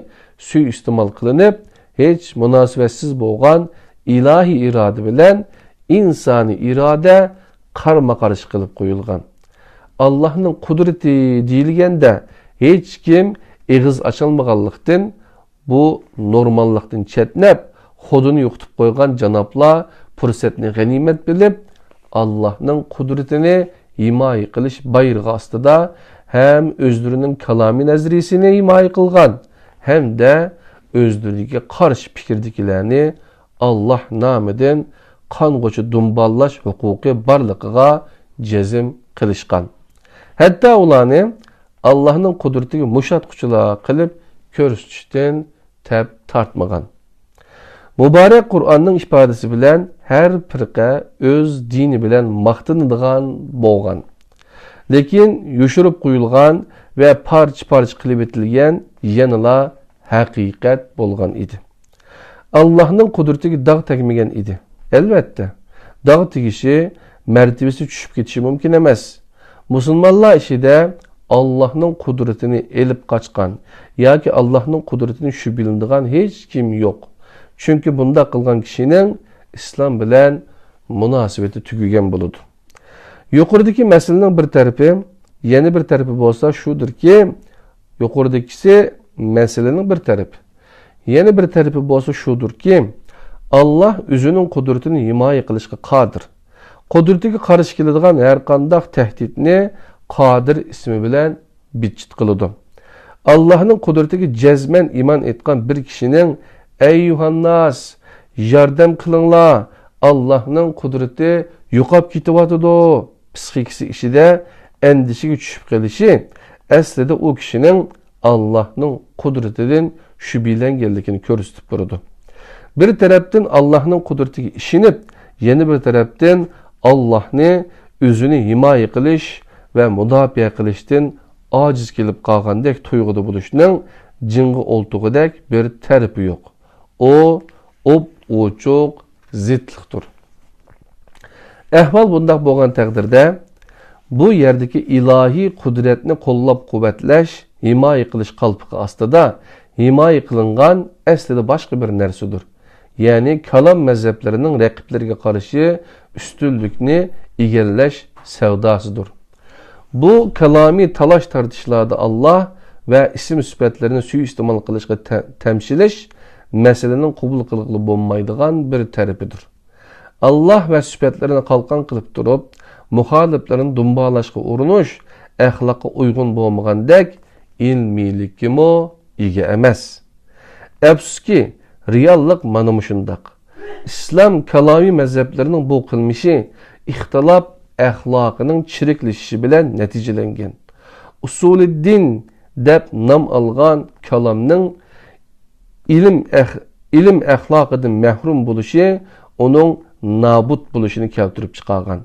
سۇيىئىستېمال قىلىنىپ، ھېچ مۇناسىۋەتسىز بولغان ئىلاھىي ئىرادە بىلەن ئىنسانىي ئىرادە قارمۇ-قارشى قىلىپ قويۇلغان. ئاللاھنىڭ قۇدرىتى دېيىلگەندە، ھېچكىم ئېغىز ئاچالمىغانلىقتىن، بۇ نورماللىقتىن چەتنەپ، خۇدىنى يوقىتىپ قويغان جانابلار پۇرسەتنى غەنىيمەت بىلىپ، ئاللاھنىڭ قۇدرىتىنى ھىمايە قىلىش بايرىقى ئاستىدا ھەم ئۆزلىرىنىڭ كالامىي نەزەرىيىسىنى ھىمايە قىلغان، ھەمدە ئۆزلىرىگە قارشى پىكىردىكىلەرنى ئاللاھ نامىدىن قانغۇچە دۇمبالاش ھوقۇقى بارلىقىغا جەزم قىلىشقان. ھەتتا ئۇلارنى ئاللاھنىڭ قۇدرىتىگە مۇشاتقۇچىلار قىلىپ كۆرسىتىشتىن تەپ تارتمىغان. مۇبارەك قۇرئاننىڭ ئىپادىسى بىلەن، ھەر پىرقە ئۆز دىنى بىلەن ماختىنىدىغان بولغان. لېكىن يوشۇرۇپ قويۇلغان ۋە پارچە-پارچە قىلىۋېتىلگەن يەنىلا ھەقىقەت بولغان ئىدى. ئاللاھنىڭ قۇدرىتىگە داغ تەگمىگەن ئىدى. ئەلۋەتتە، داغ تېگىشى، مەرتىۋىسى چۈشۈپ كېتىشى مۇمكىن ئەمەس. مۇسۇلمانلار ئىچىدە ئاللاھنىڭ قۇدرىتىنى ئېلىپ قاچقان ياكى ئاللاھنىڭ قۇدرىتىنى شۈبھىلىنىدىغان ھېچكىم يوق. چۈنكى بۇنداق قىلغان كىشىنىڭ ئىسلام بىلەن مۇناسىۋىتى تۈگىگەن بولىدۇ. يۇقىرىدىكى مەسىلىنىڭ بىر تەرىپى، يەنە بىر تەرىپى بولسا شۇدۇركى، يۇقىرىدىكىسى مەسىلىنىڭ بىر تەرىپى. يەنە بىر تەرىپى بولسا شۇدۇركى، ئاللاھ ئۆزىنىڭ قۇدرىتىنى ھىمايە قىلىشقا قادىر. قۇدرىتىگە قارشى كېلىدىغان ھەرقانداق تەھدىتنى قادىر ئىسمى بىلەن بىتچىت قىلىدۇ. ئاللاھنىڭ قۇدرىتىگە جەزمەن ئىمان ئېيتقان بىر كىشىنىڭ، ئەييۇھەنناس، ياردەم قىلىڭلار، ئاللاھنىڭ قۇدرىتى يوقاپ كېتىۋاتىدۇ، پىسخىكىسى ئىچىدە ئەندىشىگە چۈشۈپ قېلىشى ئەسلىدە ئۇ كىشىنىڭ ئاللاھنىڭ قۇدرىتىدىن شۈبھىلەنگەنلىكىنى كۆرسىتىپ تۇرىدۇ. بىر تەرەپتىن ئاللاھنىڭ قۇدرىتىگە ئىشىنىپ، يەنە بىر تەرەپتىن ئاللاھنى ئۆزىنى ھىمايە قىلىش ۋە مۇداپىئە قىلىشتىن ئاجىز كېلىپ قالغاندەك تۇيغۇدا بولۇشنىڭ جىڭغا ئولتۇرغۇدەك بىر تەرىپى يوق. ئۇ ئوپئوچۇق زىتلىقتۇر. ئەھۋال بۇنداق بولغان تەقدىردە، بۇ يەردىكى ئىلاھىي قۇدرەتنى قوللاپ-قۇۋۋەتلەش، ھىمايە قىلىش قالپىقى ئاستىدا ھىمايە قىلىنغان ئەسلىدە باشقا بىر نەرسىدۇر. يەنى كالام مەزھەپلىرىنىڭ رەقىبلىرىگە قارشى ئۈستۈنلۈكنى ئىگىلەش سەۋداسىدۇر. بۇ كالامىي تالاش-تارتىشلاردا ئاللاھ ۋە ئىسىم-سۈپەتلىرىنى سۇيىئىستېمال قىلىشقا تە-، تەمشىلىش مەسىلىنىڭ قوبۇل قىلغىلى بولمايدىغان بىر تەرىپىدۇر. ئاللاھ ۋە سۈپەتلىرىنى قالقان قىلىپ تۇرۇپ، مۇخالىپلىرىنى دۇمبالاشقا ئۇرۇنۇش ئەخلاققا ئۇيغۇن بولمىغاندەك، ئىلمىيلىككىمۇ ئىگە ئەمەس. ئەپسۇسكى، رېئاللىق مانا مۇشۇنداق. ئىسلام كالامىي مەزھەپلىرىنىڭ بۇ قىلمىشى ئىختىلاپ ئەخلاقىنىڭ چىرىكلىشىشى بىلەن نەتىجىلەنگەن. ئۇسۇلىددىن دەپ نام ئالغان كالامنىڭ ئىلىم ئەخ-، ئىلىم ئەخلاقىدىن مەھرۇم بولۇشى ئۇنىڭ نابۇت بولۇشىنى كەلتۈرۈپ چىقارغان.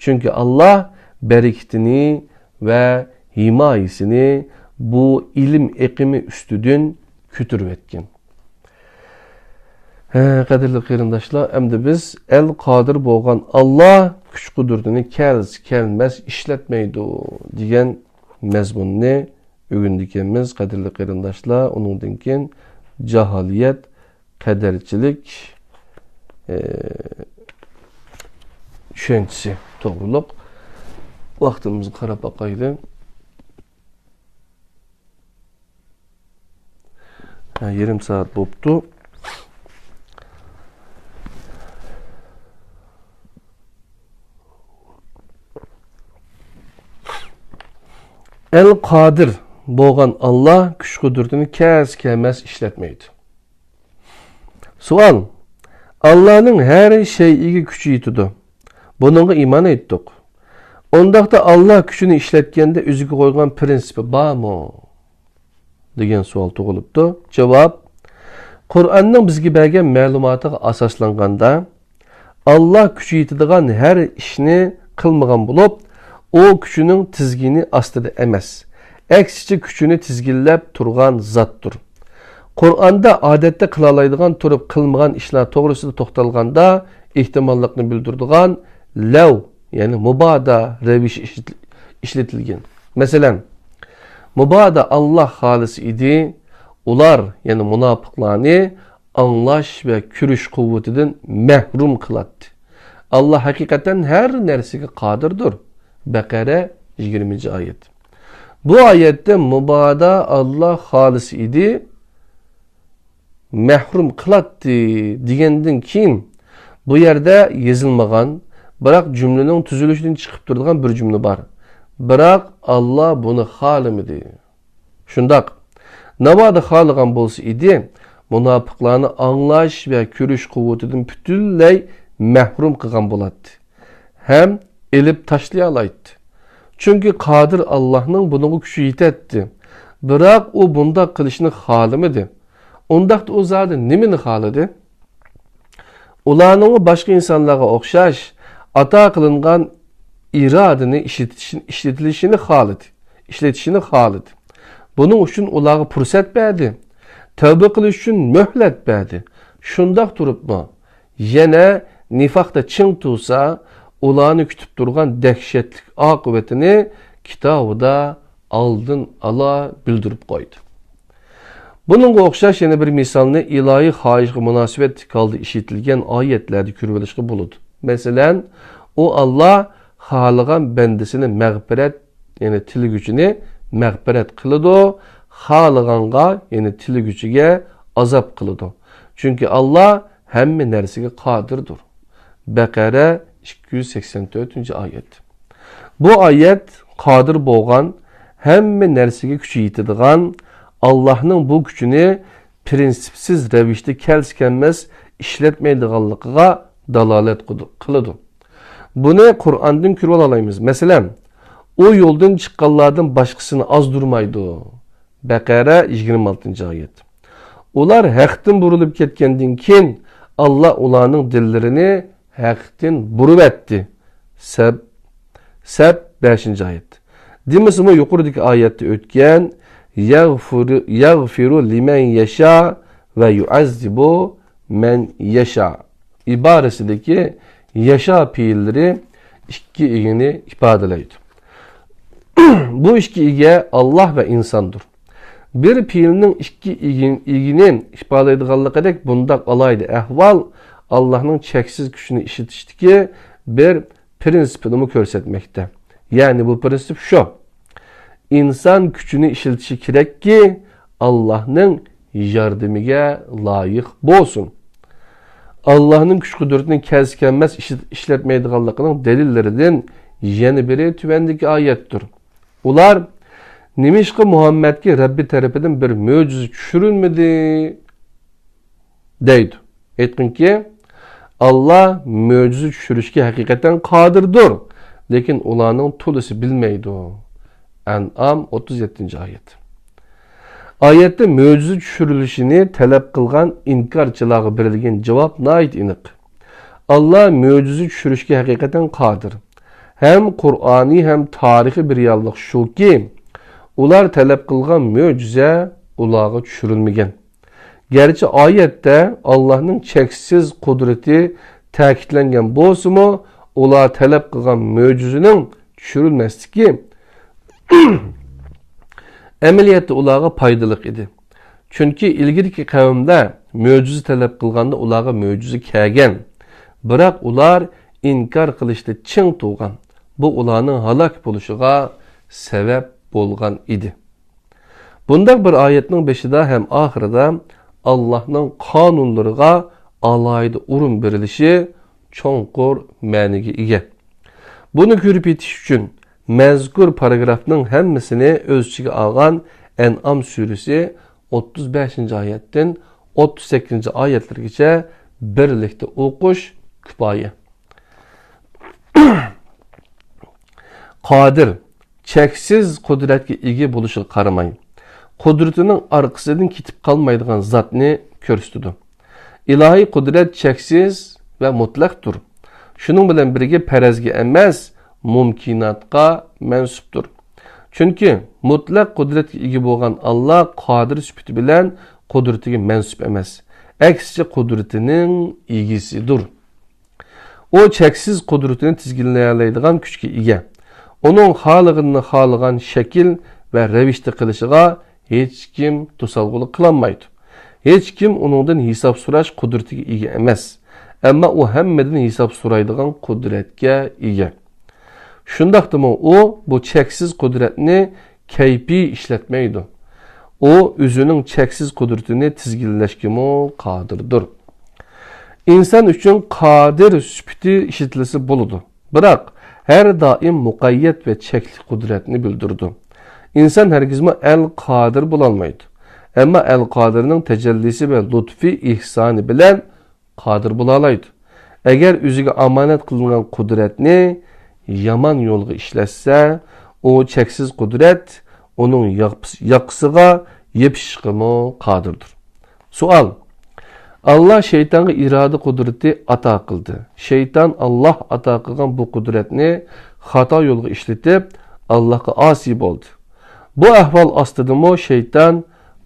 چۈنكى ئاللاھ بەرىكىتىنى ۋە ھىمايىسىنى بۇ ئىلىم ئېقىمى ئۈستىدىن كۆتۈرۈۋەتكەن. ھە، قەدىرلىك قېرىنداشلار، ئەمدى بىز ئەل قادىر بولغان ئاللاھ كۈچ-قۇدرىتىنى كەلسە كەلمەس ئىشلەتمەيدۇ دېگەن مەزمۇننى ئۆگىنىدىكەنمىز، قەدىرلىك قېرىنداشلار. ئۇنىڭدىن كېيىن جاھىلىيەت، قەدەرچىلىك، ئە، چۈشەنچىسى توغرۇلۇق ۋاقتىمىزغا قاراپ باقايلى. ھە، يېرىم سائەت بوپتۇ. ئەل قادىر بولغان ئاللاھ كۈچ-قۇدرىتىنى كەلسە كەلمەس ئىشلەتمەيدۇ. سوئال: ئاللاھنىڭ ھەر شەيئىگە كۈچى يېتىدۇ. بۇنىڭغا ئىمان ئېيتتۇق. ئۇنداقتا ئاللا كۈچىنى ئىشلەتكەندە ئۆزىگە قويغان پىرىنسىپى بارمۇ؟ دېگەن سوئال تۇغۇلۇپتۇ. جاۋاب، قۇرئاننىڭ بىزگە بەرگەن مەلۇماتىغا ئاساسلانغاندا، ئاللا كۈچى يېتىدىغان ھەر ئىشنى قىلمىغان بولۇپ، ئۇ كۈچىنىڭ تىزگىنى ئاستىدا ئەمەس، ئەكسىچە كۈچىنى تىزگىنلەپ تۇرغان زاتتۇر. قۇرئاندا ئادەتتە قىلالايدىغان تۇرۇپ قىلمىغان ئىشلار توغرىسىدا توختالغاندا، ئېھتىماللىقنى بىلدۈرىدىغان لەۋ، يەنى مۇبادا رەۋىشى ئىشلىتىل-، ئىشلىتىلگەن. مەسىلەن، مۇبادا ئاللا خالىسا ئىدى، ئۇلار، يەنى مۇناپىقلارنى ئاڭلاش ۋە كۆرۈش قۇۋۋىتىدىن مەھرۇم قىلاتتى. ئاللا ھەقىقەتەن ھەر نەرسىگە قادىردۇر. بەقەرە، يىگىرمىنچى ئايەت. بۇ ئايەتتە مۇبادا ئاللا خالىسا ئىدى، مەھرۇم قىلاتتى دېگەندىن كېيىن، بۇ يەردە يېزىلمىغان، بىراق جۈملىنىڭ تۈزۈلۈشىدىن چىقىپ تۇرىدىغان بىر جۈملە بار. بىراق ئاللا بۇنى خالىمىدى. شۇنداق. ناۋادا خالىغان بولسا ئىدى، مۇناپىقلارنى ئاڭلاش ۋە كۆرۈش قۇۋۋىتىدىن پۈتۈنلەي مەھرۇم قىلغان بولاتتى ھەم ئېلىپ تاشلىيالايتتى. چۈنكى قادىر ئاللاھنىڭ بۇنىڭغا كۈچى يېتەتتى. بىراق ئۇ بۇنداق قىلىشنى خالىمىدى. ئۇنداقتا ئۇ زادى نېمىنى خالىدى؟ ئۇلارنىڭمۇ باشقا ئىنسانلارغا ئوخشاش ئاتا قىلىنغان ئىرادىنى ئىشلىتىش-، ئىشلىتىلىشىنى خالىدى، ئىشلىتىشىنى خالىدى. بۇنىڭ ئۈچۈن ئۇلارغا پۇرسەت بەردى، تەۋبە قىلىش ئۈچۈن مۆھلەت بەردى. شۇنداق تۇرۇپمۇ، يەنە نىفاقتا چىڭ تۇرسا، ئۇلارنى كۈتۈپ تۇرغان دەھشەتلىك ئاقىۋىتىنى كىتابىدا ئالدىن ئالا بىلدۈرۈپ قويدى. بۇنىڭغا ئوخشاش يەنە بىر مىسالنى ئىلاھىي خاھىشقا مۇناسىۋەتلىك ھالدا ئىشلىتىلگەن ئايەتلەردە كۆرۈۋېلىشقا بولىدۇ. مەسىلەن، ئۇ ئاللا خالىغان بەندىسىنى مەغپىرەت، يەنى تىلىگۈچىنى مەغپىرەت قىلىدۇ، خالىغانغا، يەنى تىلىگۈچىگە ئازاب قىلىدۇ. چۈنكى ئاللا ھەممە نەرسىگە قادىردۇر. بەقەرە، ئىككى يۈز سەكسەن تۆتىنچى ئايەت. بۇ ئايەت قادىر بولغان، ھەممە نەرسىگە كۈچى يېتىدىغان ئاللاھنىڭ بۇ كۈچىنى پىرىنسىپسىز رەۋىشتە كەلسە-كەلمەس ئىشلەتمەيدىغانلىقىغا دالالەت قىلىدۇ. بۇنى قۇرئاندىن كۆرۈۋالالايمىز. مەسىلەن، ئۇ يولدىن چىققانلاردىن باشقىسىنى ئازدۇرمايدۇ. بەقەرە، يىگىرمە ئالتىنچى ئايەت. ئۇلار ھەقتىن بۇرۇلۇپ كەتكەندىن كېيىن، ئاللا ئۇلارنىڭ دىللىرىنى ھەقتىن بۇرۇۋەتتى. سەب، سەب، بەشىنچى ئايەت. دېمىسىمۇ يۇقىرىدىكى ئايەتتە ئۆتكەن، يەغفىرۇ، يەغفىرۇ لىمەن يەشا ۋە يۇئەززىبۇ مەن يەشا ئىبارىسىدىكى يەشا پېئىللىرى ئىككى ئىگىنى ئىپادىلەيدۇ. بۇ ئىككى ئىگە ئاللا ۋە ئىنساندۇر. بىر پېئىلنىڭ ئىككى ئىگىن-، ئىگىنى ئىپادىلەيدىغانلىقىدەك بۇنداق ئالاھىدە ئەھۋال ئاللانىڭ چەكسىز كۈچىنى ئىشلىتىشتىكى بىر پىرىنسىپىنىمۇ كۆرسەتمەكتە. يەنى بۇ پىرىنسىپ شۇ. ئىنسان كۈچىنى ئىشلىتىشى كېرەككى، ئاللانىڭ ياردىمىگە لايىق بولسۇن. ئاللانىڭ كۈچ-قۇدرىتىنى كەلسە-كەلمەس ئىشلىت-، ئىشلەتمەيدىغانلىقىنىڭ دەلىللىرىدىن يەنە بىرى تۆۋەندىكى ئايەتتۇر. ئۇلار، نېمىشقا مۇھەممەدكە رەببى تەرىپىدىن بىر مۆجىزە چۈشۈرۈلمىدى؟ دەيدۇ. ئېيتقىنكى، ئاللا مۆجىزە چۈشۈرۈشكە ھەقىقەتەن قادىردۇر، لېكىن ئۇلارنىڭ تولىسى بىلمەيدۇ. ئەنئام، ئوتتۇز يەتتىنچى ئايەت. ئايەتتە مۆجىزە چۈشۈرۈلۈشىنى تەلەپ قىلغان ئىنكارچىلارغا بېرىلگەن جاۋاب ناھايىتى ئېنىق. ئاللا مۆجىزە چۈشۈرۈشكە ھەقىقەتەن قادىر. ھەم قۇرئانىي، ھەم تارىخىي بىر رېئاللىق شۇكى، ئۇلار تەلەپ قىلغان مۆجىزە ئۇلارغا چۈشۈرۈلمىگەن. گەرچە ئايەتتە ئاللانىڭ چەكسىز قۇدرىتى تەكىتلەنگەن بولسىمۇ، ئۇلار تەلەپ قىلغان مۆجىزىنىڭ چۈشۈرۈلمەسلىكى ئەمەلىيەتتە ئۇلارغا پايدىلىق ئىدى. چۈنكى ئىلگىرىكى قەۋملەر مۆجىزە تەلەپ قىلغاندا ئۇلارغا مۆجىزە كەلگەن. بىراق ئۇلار ئىنكار قىلىشتا چىڭ تۇرغان. بۇ ئۇلارنىڭ ھالاك بولۇشىغا سەۋەب بولغان ئىدى. بۇنداق بىر ئايەتنىڭ بېشىدا ھەم ئاخىرىدا ئاللاھنىڭ قانۇنلىرىغا ئالاھىدە ئورۇن بېرىلىشى چوڭقۇر مەنىگە ئىگە. بۇنى كۆرۈپ يېتىش ئۈچۈن مەزكۇر پاراگرافنىڭ ھەممىسىنى ئۆز ئىچىگە ئالغان ئەنئام سۈرىسى ئوتتۇز بەشىنچى ئايەتتىن ئوتتۇز سەككىزىنچى ئايەتلىرىگىچە بىرلىكتە ئوقۇش كۇپايە. قادىر، چەكسىز قۇدرەتكە ئىگە بولۇشىغا قارىماي، قۇدرىتىنىڭ ئارقىسىدىن كېتىپ قالمايدىغان زاتنى كۆرسىتىدۇ. ئىلاھىي قۇدرەت چەكسىز ۋە مۇتلەقتۇر. شۇنىڭ بىلەن بىرگە پەرەزگە ئەمەس، مۇمكىناتقا مەنسۇپتۇر. چۈنكى مۇتلەق قۇدرەتكە ئىگە بولغان ئاللا قادىر سۈپىتى بىلەن قۇدرىتىگە مەنسۇپ ئەمەس، ئەكسىچە قۇدرىتىنىڭ ئىگىسىدۇر. ئۇ چەكسىز قۇدرىتىنى تىزگىنلىيەلەيدىغان كۈچكە ئىگە. ئۇنىڭ خالىغىنىنى خالىغان شەكىل ۋە رەۋىشتە قىلىشىغا ھېچكىم توسالغۇلۇق قىلالمايدۇ. ھېچكىم ئۇنىڭدىن ھېساب سوراش قۇدرىتىگە ئىگە ئەمەس، ئەمما ئۇ ھەممىدىن ھېساب سورايدىغان قۇدرەتكە ئىگە. شۇنداقتىمۇ ئۇ بۇ چەكسىز قۇدرەتنى كەيپىي ئىشلەتمەيدۇ. ئۇ ئۆزىنىڭ چەكسىز قۇدرىتىنى تىزگىنلەشكىمۇ قادىردۇر. ئىنسان ئۈچۈن قادىر سۈپىتى ئىشلىتىلسە بولىدۇ، بىراق ھەر دائىم مۇقەييەت ۋە چەكلىك قۇدرەتنى بىلدۈرىدۇ. ئىنسان ھەرگىزمۇ ئەل قادىر بولالمايدۇ. ئەمما ئەل قادىرنىڭ تەجەللىسى ۋە لۇتپى، ئېھسانى بىلەن قادىر بولالايدۇ. ئەگەر ئۆزىگە ئامانەت قىلىنغان قۇدرەتنى يامان يولغا ئىشلەتسە، ئۇ چەكسىز قۇدرەت ئۇنىڭ ياق-، ياقىسىغا يېپىشىشقىمۇ قادىردۇر. سوئال: ئاللا شەيتانغا ئىرادە قۇدرىتى ئاتا قىلدى. شەيتان ئاللا ئاتا قىلغان بۇ قۇدرەتنى خاتا يولغا ئىشلىتىپ، ئاللاغا ئاسىي بولدى. بۇ ئەھۋال ئاستىدىمۇ شەيتان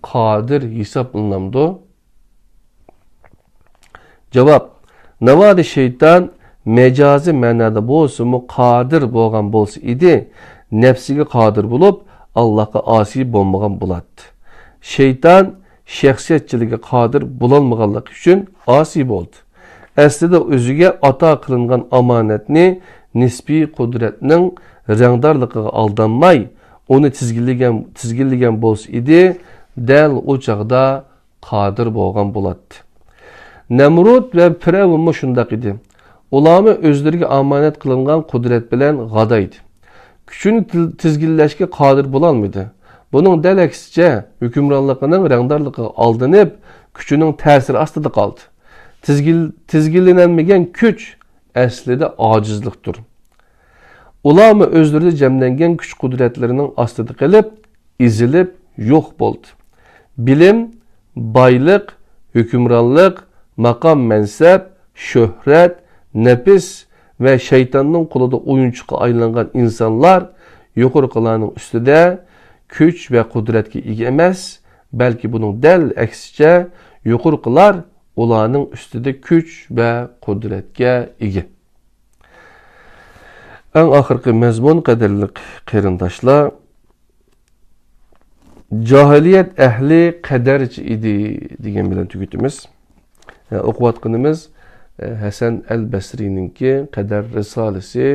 قادىر ھېسابلىنامدۇ؟ جاۋاب: ناۋادا شەيتان مەجازىي مەنادا بولسىمۇ قادىر بولغان بولسا ئىدى، نەپسىگە قادىر بولۇپ، ئاللاغا ئاسىي بولمىغان بولاتتى. شەيتان شەخسىيەتچىلىكىگە قادىر بولالمىغانلىقى ئۈچۈن ئاسىي بولدى. ئەسلىدە ئۆزىگە ئاتا قىلىنغان ئامانەتنى نىسپىي قۇدرەتنىڭ رەڭدارلىقىغا ئالدانماي، ئۇنى تىزگىنلىگەن، تىزگىنلىگەن بولسا ئىدى، دەل ئۇ چاغدا قادىر بولغان بولاتتى. نەمرۇت ۋە پىرئەۋنمۇ شۇنداق ئىدى. ئۇلارمۇ ئۆزلىرىگە ئامانەت قىلىنغان قۇدرەت بىلەن غادايدى. كۈچىنى تىل-، تىزگىنلەشكە قادىر بولالمىدى. بۇنىڭ دەل ئەكسىچە، ھۆكۈمرانلىقىنىڭ رەڭدارلىقىغا ئالدىنىپ، كۈچىنىڭ تەسىرى ئاستىدا قالدى. تىزگىن-، تىزگىنلىنەلمىگەن كۈچ ئەسلىدە ئاجىزلىقتۇر. ئۇلارمۇ ئۆزلىرىدە جەملەنگەن كۈچ-قۇدرەتلىرىنىڭ ئاستىدا قېلىپ، ئېزىلىپ يوق بولدى. بىلىم، بايلىق، ھۆكۈمرانلىق، ماقام-مەنسەپ، شۆھرەت، نەپس ۋە شەيتاننىڭ قولىدا ئويۇنچۇققا ئايلانغان ئىنسانلار يۇقىرىقىلارنىڭ ئۈستىدە كۈچ ۋە قۇدرەتكە ئىگە ئەمەس، بەلكى بۇنىڭ دەل ئەكسىچە، يۇقىرىقىلار ئۇلارنىڭ ئۈستىدە كۈچ ۋە قۇدرەتكە ئىگە. ئەڭ ئاخىرقى مەزمۇن، قەدىرلىك قېرىنداشلار، جاھىلىيەت ئەھلى قەدەرچى ئىدى دېگەن بىلەن تۈگىتىمىز. ئە، ئوقۇۋاتقىنىمىز، ئە، ھەسەن ئەل بەسرىنىڭكى قەدەر رىسالىسى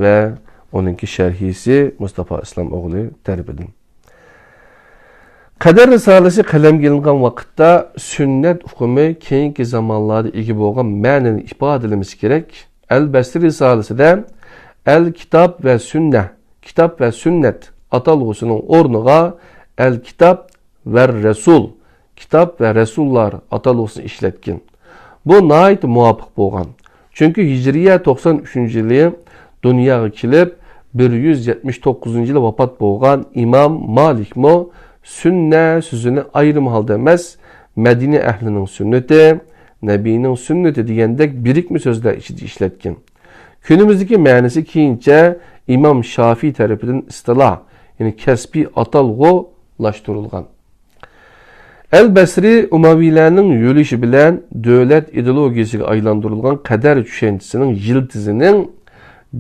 ۋە ئۇنىڭكى شەرھىسى مۇستافا ئىسلام ئوغلى تەرىپىدىن. قەدەر رىسالىسى قەلەمگە ئېلىنغان ۋاقىتتا سۈننەت ئۇقۇمى كېيىنكى زامانلاردا ئىگە بولغان مەنىنى ئىپادىلىمىسى كېرەك. ئەل بەسرى رىسالىسىدە ئەل كىتاب ۋە سۈننە، كىتاب ۋە سۈننەت ئاتالغۇسىنىڭ ئورنىغا ئەل كىتاب ۋە رەسۇل، كىتاب ۋە رەسۇللار ئاتالغۇسىنى ئىشلەتكەن. بۇ ناھايىتى مۇۋاپىق بولغان. چۈنكى ھىجرىيە توقسان ئۈچىنچى يىلى دۇنياغا كېلىپ، بىر يۈز يەتمىش توققۇزىنچى يىلى ۋاپات بولغان ئىمام مالىكمۇ سۈننە سۆزىنى ئايرىم ھالدا ئەمەس، مەدىنە ئەھلىنىڭ سۈننىتى، نەبىنىڭ سۈننىتى دېگەندەك بىرىكمە سۆزلەر ئىچىدە ئىشلەتكەن. كۈنىمىزدىكى مەنىسى كېيىنچە ئىمام شافىي تەرىپىدىن ئىستىلاھ، يەنى كەسپىي ئاتالغۇلاشتۇرۇلغان. ئەل بەسرى ئۇمەۋىيلەرنىڭ يۆلىشى بىلەن دۆلەت ئىدېئولوگىيىسىگە ئايلاندۇرۇلغان قەدەر چۈشەنچىسىنىڭ يىلتىزىنىڭ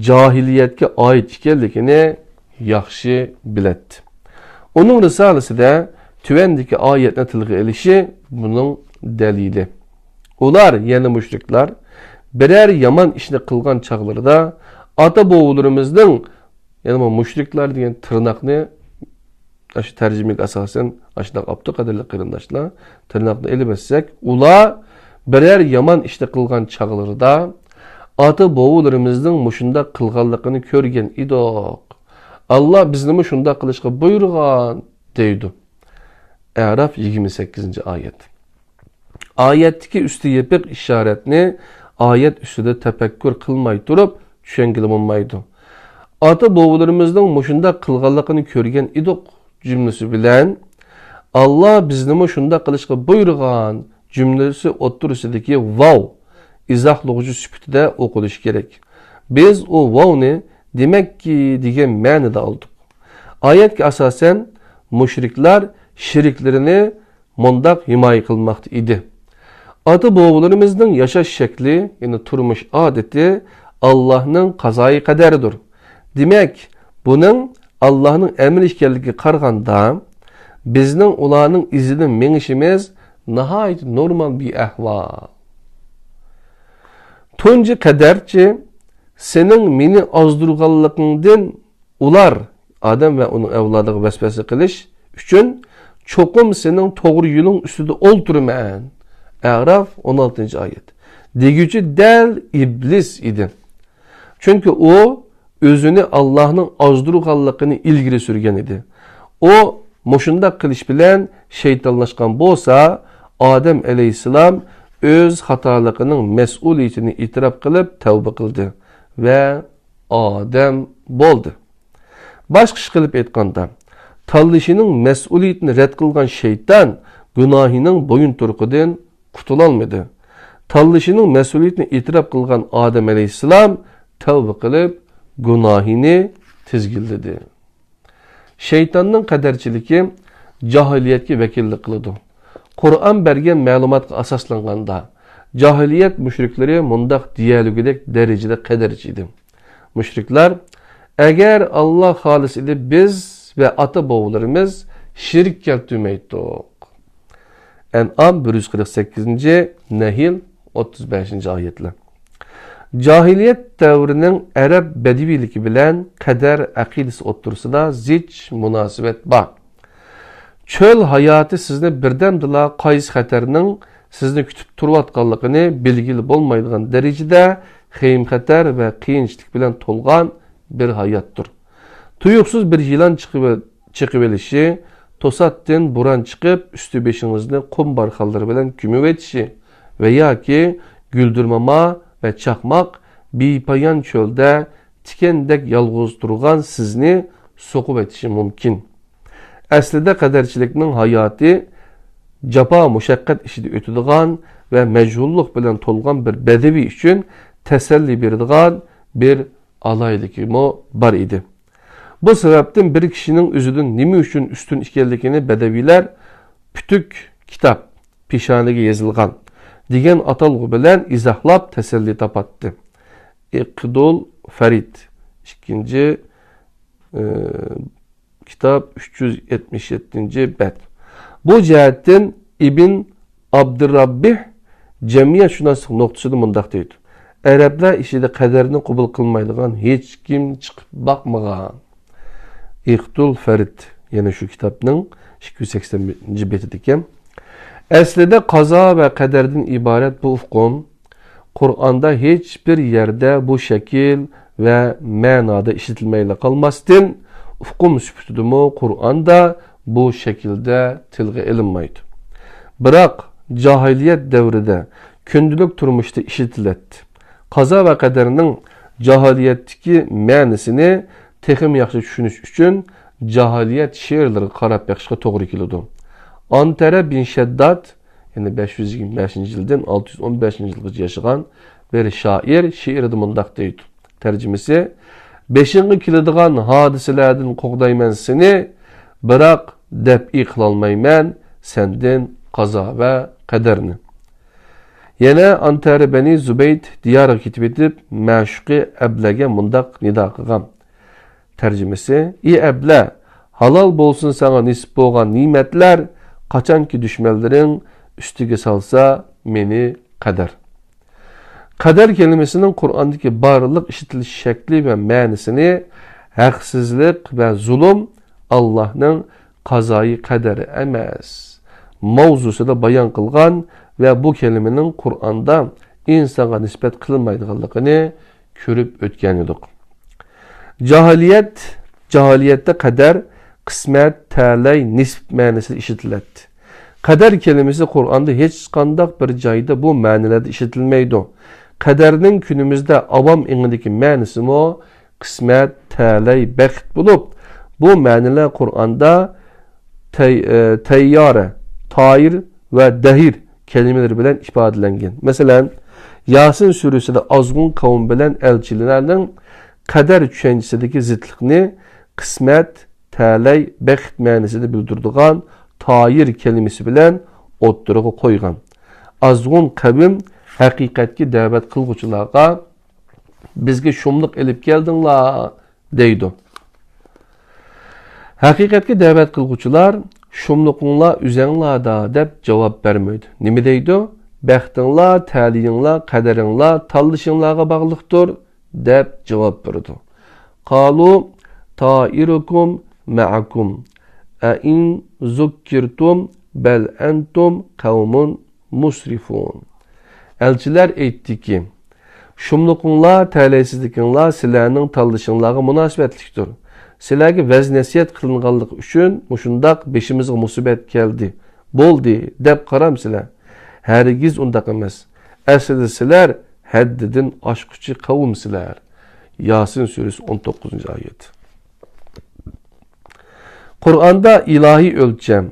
جاھىلىيەتكە ئائىت ئىكەنلىكىنى ياخشى بىلەتتى. ئۇنىڭ رىسالىسىدە تۆۋەندىكى ئايەتنى تىلغا ئېلىشى بۇنىڭ دەلىلى. ئۇلار، يەنى مۇشرىكلار، بىرەر يامان ئىشنى قىلغان چاغلىرىدا ئاتا-بوۋىلىرىمىزنىڭ، يەنى بۇ مۇشرىكلار دېگەن تىرناقنى ئاشۇ تەرجىمىگە ئاساسەن ئاشۇنداق ئاپتۇ، قەدىرلىك قېرىنداشلار. تىرناقنى ئېلىۋەتسەك، ئۇلار بىرەر يامان ئىشنى قىلغان چاغلىرىدا، ئاتا-بوۋىلىرىمىزنىڭ مۇشۇنداق قىلغانلىقىنى كۆرگەن ئىدۇق. ئاللا بىزنىمۇ شۇنداق قىلىشقا بۇيرۇغان، دەيدۇ. ئەراف يىگىرمە سەككىزىنچى ئايەت. ئايەتتىكى ئۈستى يېپىق ئىشارەتنى ئايەت ئۈستىدە تەپەككۇر قىلماي تۇرۇپ چۈشەنگىلى بولمايدۇ. ئاتا-بوۋىلىرىمىزنىڭ مۇشۇنداق قىلغانلىقىنى كۆرگەن ئىدۇق جۈملىسى بىلەن، ئاللا بىزنىمۇ شۇنداق قىلىشقا بۇيرۇغان جۈملىسى ئوتتۇرىسىدىكى ۋاۋ ئىزاھلىغۇچى سۈپىتىدە ئوقۇلۇشى كېرەك. بىز ئۇ ۋاۋنى دېمەككى دېگەن مەنىدە ئالدۇق. ئايەتكە ئاساسەن، مۇشرىكلار شېرىكلىرىنى مۇنداق ھىمايە قىلماقتا ئىدى: ئاتا-بوۋىلىرىمىزنىڭ ياشاش شەكلى، يەنى تۇرمۇش ئادىتى ئاللاھنىڭ قازايى قەدەرىدۇر. دېمەك، بۇنىڭ ئاللاھنىڭ ئەمرى ئىكەنلىكىگە قارىغاندا، بىزنىڭ ئۇلارنىڭ ئىزىدىن مېڭىشىمىز ناھايىتى نورمال بىر ئەھۋال. تۇنجى قەدەرچى، سېنىڭ مېنى ئازدۇرغانلىقىڭدىن ئۇلار، ئادەم ۋە ئۇنىڭ ئەۋلادىغا ۋەسۋەسە قىلىش ئۈچۈن، چوقۇم سېنىڭ توغرا يولۇڭ ئۈستىدە ئولتۇرىمەن. ئەراف، ئون ئالتىنچى ئايەت. دېگۈچى دەل ئىبلىس ئىدى. چۈنكى ئۇ ئۆزىنى ئاللاھنىڭ ئازدۇرغانلىقىنى ئىلگىرى سۈرگەن ئىدى. ئۇ مۇشۇنداق قىلىش بىلەن شەيتانلاشقان بولسا، ئادەم ئەلەيھىسسالام ئۆز خاتالىقىنىڭ مەسئۇلىيىتىنى ئېتىراپ قىلىپ تەۋبە قىلدى ۋە ئادەم بولدى. باشقىچە قىلىپ ئېيتقاندا، تاللىشىنىڭ مەسئۇلىيىتىنى رەت قىلغان شەيتان گۇناھىنىڭ بويۇنتۇرۇقىدىن قۇتۇلالمىدى. تاللىشىنىڭ مەسئۇلىيىتىنى ئېتىراپ قىلغان ئادەم ئەلەيھىسسالام تەۋبە قىلىپ، گۇناھىنى تىزگىنلىدى. شەيتاننىڭ قەدەرچىلىكى جاھىلىيەتكە ۋەكىللىك قىلىدۇ. قۇرئان بەرگەن مەلۇماتقا ئاساسلانغاندا، جاھىلىيەت مۇشرىكلىرى مۇنداق دېيەلىگۈدەك دەرىجىدە قەدەرچى ئىدى. مۇشرىكلار، ئەگەر ئاللا خالىسا ئىدى، بىز ۋە ئاتا-بوۋىلىرىمىز شېرىك كەلتۈرمەيتتۇق. ئەنئام بىر يۈز قىرىق سەككىزىنچى، نەھل ئوتتۇز بەشىنچى ئايەتلەر. جاھىلىيەت دەۋرىنىڭ ئەرەب بەدىۋىيلىكى بىلەن قەدەر ئەقىدىسى ئوتتۇرىسىدا زىچ مۇناسىۋەت بار. چۆل ھاياتى سىزنى بىردەمدىلا قايسى خەتەرنىڭ سىزنى كۈتۈپ تۇرۇۋاتقانلىقىنى بىلگىلى بولمايدىغان دەرىجىدە خېيىم-خەتەر ۋە قىيىنچىلىق بىلەن تولغان بىر ھاياتتۇر. تۇيۇقسىز بىر يىلان چىقىۋ-، چېقىۋېلىشى، توساتتىن بوران چىقىپ، ئۈستى بېشىڭىزنى قۇم بارخانلىرى بىلەن كۆمۈۋېتىشى ۋە ياكى گۈلدۈرماما ۋە چاقماق بىپايان چۆلدە تىكەندەك يالغۇز تۇرغان سىزنى سوقۇۋېتىشى مۇمكىن. ئەسلىدە قەدەرچىلىكنىڭ ھاياتى جاپا-مۇشەققەت ئىچىدە ئۆتىدىغان ۋە مەجھۇللۇق بىلەن تولغان بىر بەدىۋى ئۈچۈن تەسەللى بېرىدىغان بىر ئالاھىدىلىكىمۇ بار ئىدى. بۇ سەۋەبتىن بىر كىشىنىڭ ئۆزىدىن نېمە ئۈچۈن ئۈستۈن ئىكەنلىكىنى بەدەۋىيلەر پۈتۈك كىتاب، پېشانىگە يېزىلغان دېگەن ئاتالغۇ بىلەن ئىزاھلاپ تەسەللى تاپاتتى. ئىقدۇل فەرىد، ئىككىنچى، ئى، كىتاب، ئۈچ يۈز يەتمىش يەتتىنچى بەت. بۇ جەھەتتىن ئىبن ئابدۇراببىھ جەمئىيەتشۇناسلىق نۇقتىسىدىن مۇنداق دەيدۇ: ئەرەبلەر ئىچىدە قەدەرنى قوبۇل قىلمايدىغان ھېچكىم چىقىپ باقمىغان. ئىقدۇل فەرىد، يەنە شۇ كىتابنىڭ ئىككى يۈز سەكسەن بىرىنچى بېتىدىكەن. ئەسلىدە قازا ۋە قەدەردىن ئىبارەت بۇ ئۇقۇم قۇرئاندا ھېچبىر يەردە بۇ شەكىل ۋە مەنادا ئىشلىتىلمەيلا قالماستىن، ئۇقۇم سۈپىتىدىمۇ قۇرئاندا بۇ شەكىلدە تىلغا ئېلىنمايدۇ. بىراق، جاھىلىيەت دەۋرىدە كۈندىلىك تۇرمۇشتا ئىشلىتىلەتتى. قازا ۋە قەدەرنىڭ جاھىلىيەتتىكى مەنىسىنى تېخىمۇ ياخشى چۈشىنىش ئۈچۈن، جاھىلىيەت شېئىرلىرىغا قاراپ بېقىشقا توغرا كېلىدۇ. ئانتەرە بىن شەدداد، يەنى بەش يۈز يىگىرمە بەشىنچى يىلدىن ئالتە يۈز ئون بەشىنچى يىلغىچە ياشىغان بىر شائىر شېئىرىدا مۇنداق دەيدۇ. تەرجىمىسى: بېشىڭغا كېلىدىغان ھادىسىلەردىن قوغدايمەن سېنى، بىراق دەپئى قىلالمايمەن سەندىن قازا ۋە قەدەرنى. يەنە ئانتەرە بەنى زۇبەيد دىيارىغا كېتىۋېتىپ، مەشۇقى ئەبلەگە مۇنداق نىدا قىلغان. تەرجىمىسى: ئى ئەبلە، ھالال بولسۇن ساڭا نېسىپ بولغان نېمەتلەر، قاچانكى دۈشمەنلىرىڭ ئۈستىگە سالسا مېنى قەدەر. قەدەر كەلىمىسىنىڭ قۇرئاندىكى بارلىق ئىشلىتىلىش شەكلى ۋە مەنىسىنى ھەقسىزلىق ۋە زۇلۇم، ئاللاھنىڭ قازايى قەدەر ئەمەس ماۋزۇسىدا بايان قىلغان ۋە بۇ كەلىمىنىڭ قۇرئاندا ئىنسانغا نىسبەت قىلىنمايدىغانلىقىنى كۆرۈپ ئۆتكەن ئىدۇق. جاھىلىيەت، جاھىلىيەتتە قەدەر، قىسمەت، تەلەي، نىسپ مەنىسىدە ئىشلىتىلەتتى. قەدەر كەلىمىسى قۇرئاندا ھېچقانداق بىر جايدا بۇ مەنىلەردە ئىشلىتىلمەيدۇ. قەدەرنىڭ كۈنىمىزدە ئاۋام ئېڭىدىكى مەنىسىمۇ قىسمەت، تەلەي، بەخت بولۇپ، بۇ مەنىلەر قۇرئاندا تەي-، ئە، تەييارە، تايىر ۋە دەھىر كەلىمىلىرى بىلەن ئىپادىلەنگەن. مەسىلەن، ياسىن سۈرىسىدە ئازغۇن قەۋم بىلەن ئەلچىلەرنىڭ قەدەر چۈشەنچىسىدىكى زىتلىقنى قىسمەت، تەلەي، بەخت مەنىسىنى بىلدۈرىدىغان تايىر كەلىمىسى بىلەن ئوتتۇرىغا قويغان. ئازغۇن قەۋم ھەقىقەتكە دەۋەت قىلغۇچىلارغا، «بىزگە شۇملۇق ئېلىپ كەلدىڭلار» دەيدۇ. ھەقىقەتكە دەۋەت قىلغۇچىلار، «شۇملۇقۇڭلار ئۆزەڭلاردا» دەپ جاۋاب بەرمەيدۇ. نېمە دەيدۇ؟ «بەختىڭلار، تەلىيىڭلار، قەدىرىڭلار تاللىشىڭلارغا باغلىقتۇر» دەپ جاۋاب بېرىدۇ. قالۇ تائىرۇكۇم مەئەكۇم ئەئىن زۇككىرتۇم بەل ئەنتۇم قەۋمۇن مۇسرىفۇن. ئەلچىلەر ئېيتتىكى، «شۇملۇقۇڭلار، تەلەيسىزلىكىڭلار سىلەرنىڭ تاللىشىڭلارغا مۇناسىۋەتلىكتۇر. سىلەرگە ۋەز-نەسىھەت قىلىنغانلىقى ئۈچۈن مۇشۇنداق بېشىمىزغا مۇسىبەت كەلدى، بولدى دەپ قارامسىلەر؟ ھەرگىز ئۇنداق ئەمەس. ئەسلىدە سىلەر ھەددىدىن ئاشقۇچى قەۋمسىلەر.» ياسىن سۈرىسى ئون توققۇزىنچى ئايەت. قۇرئاندا ئىلاھىي ئۆلچەم،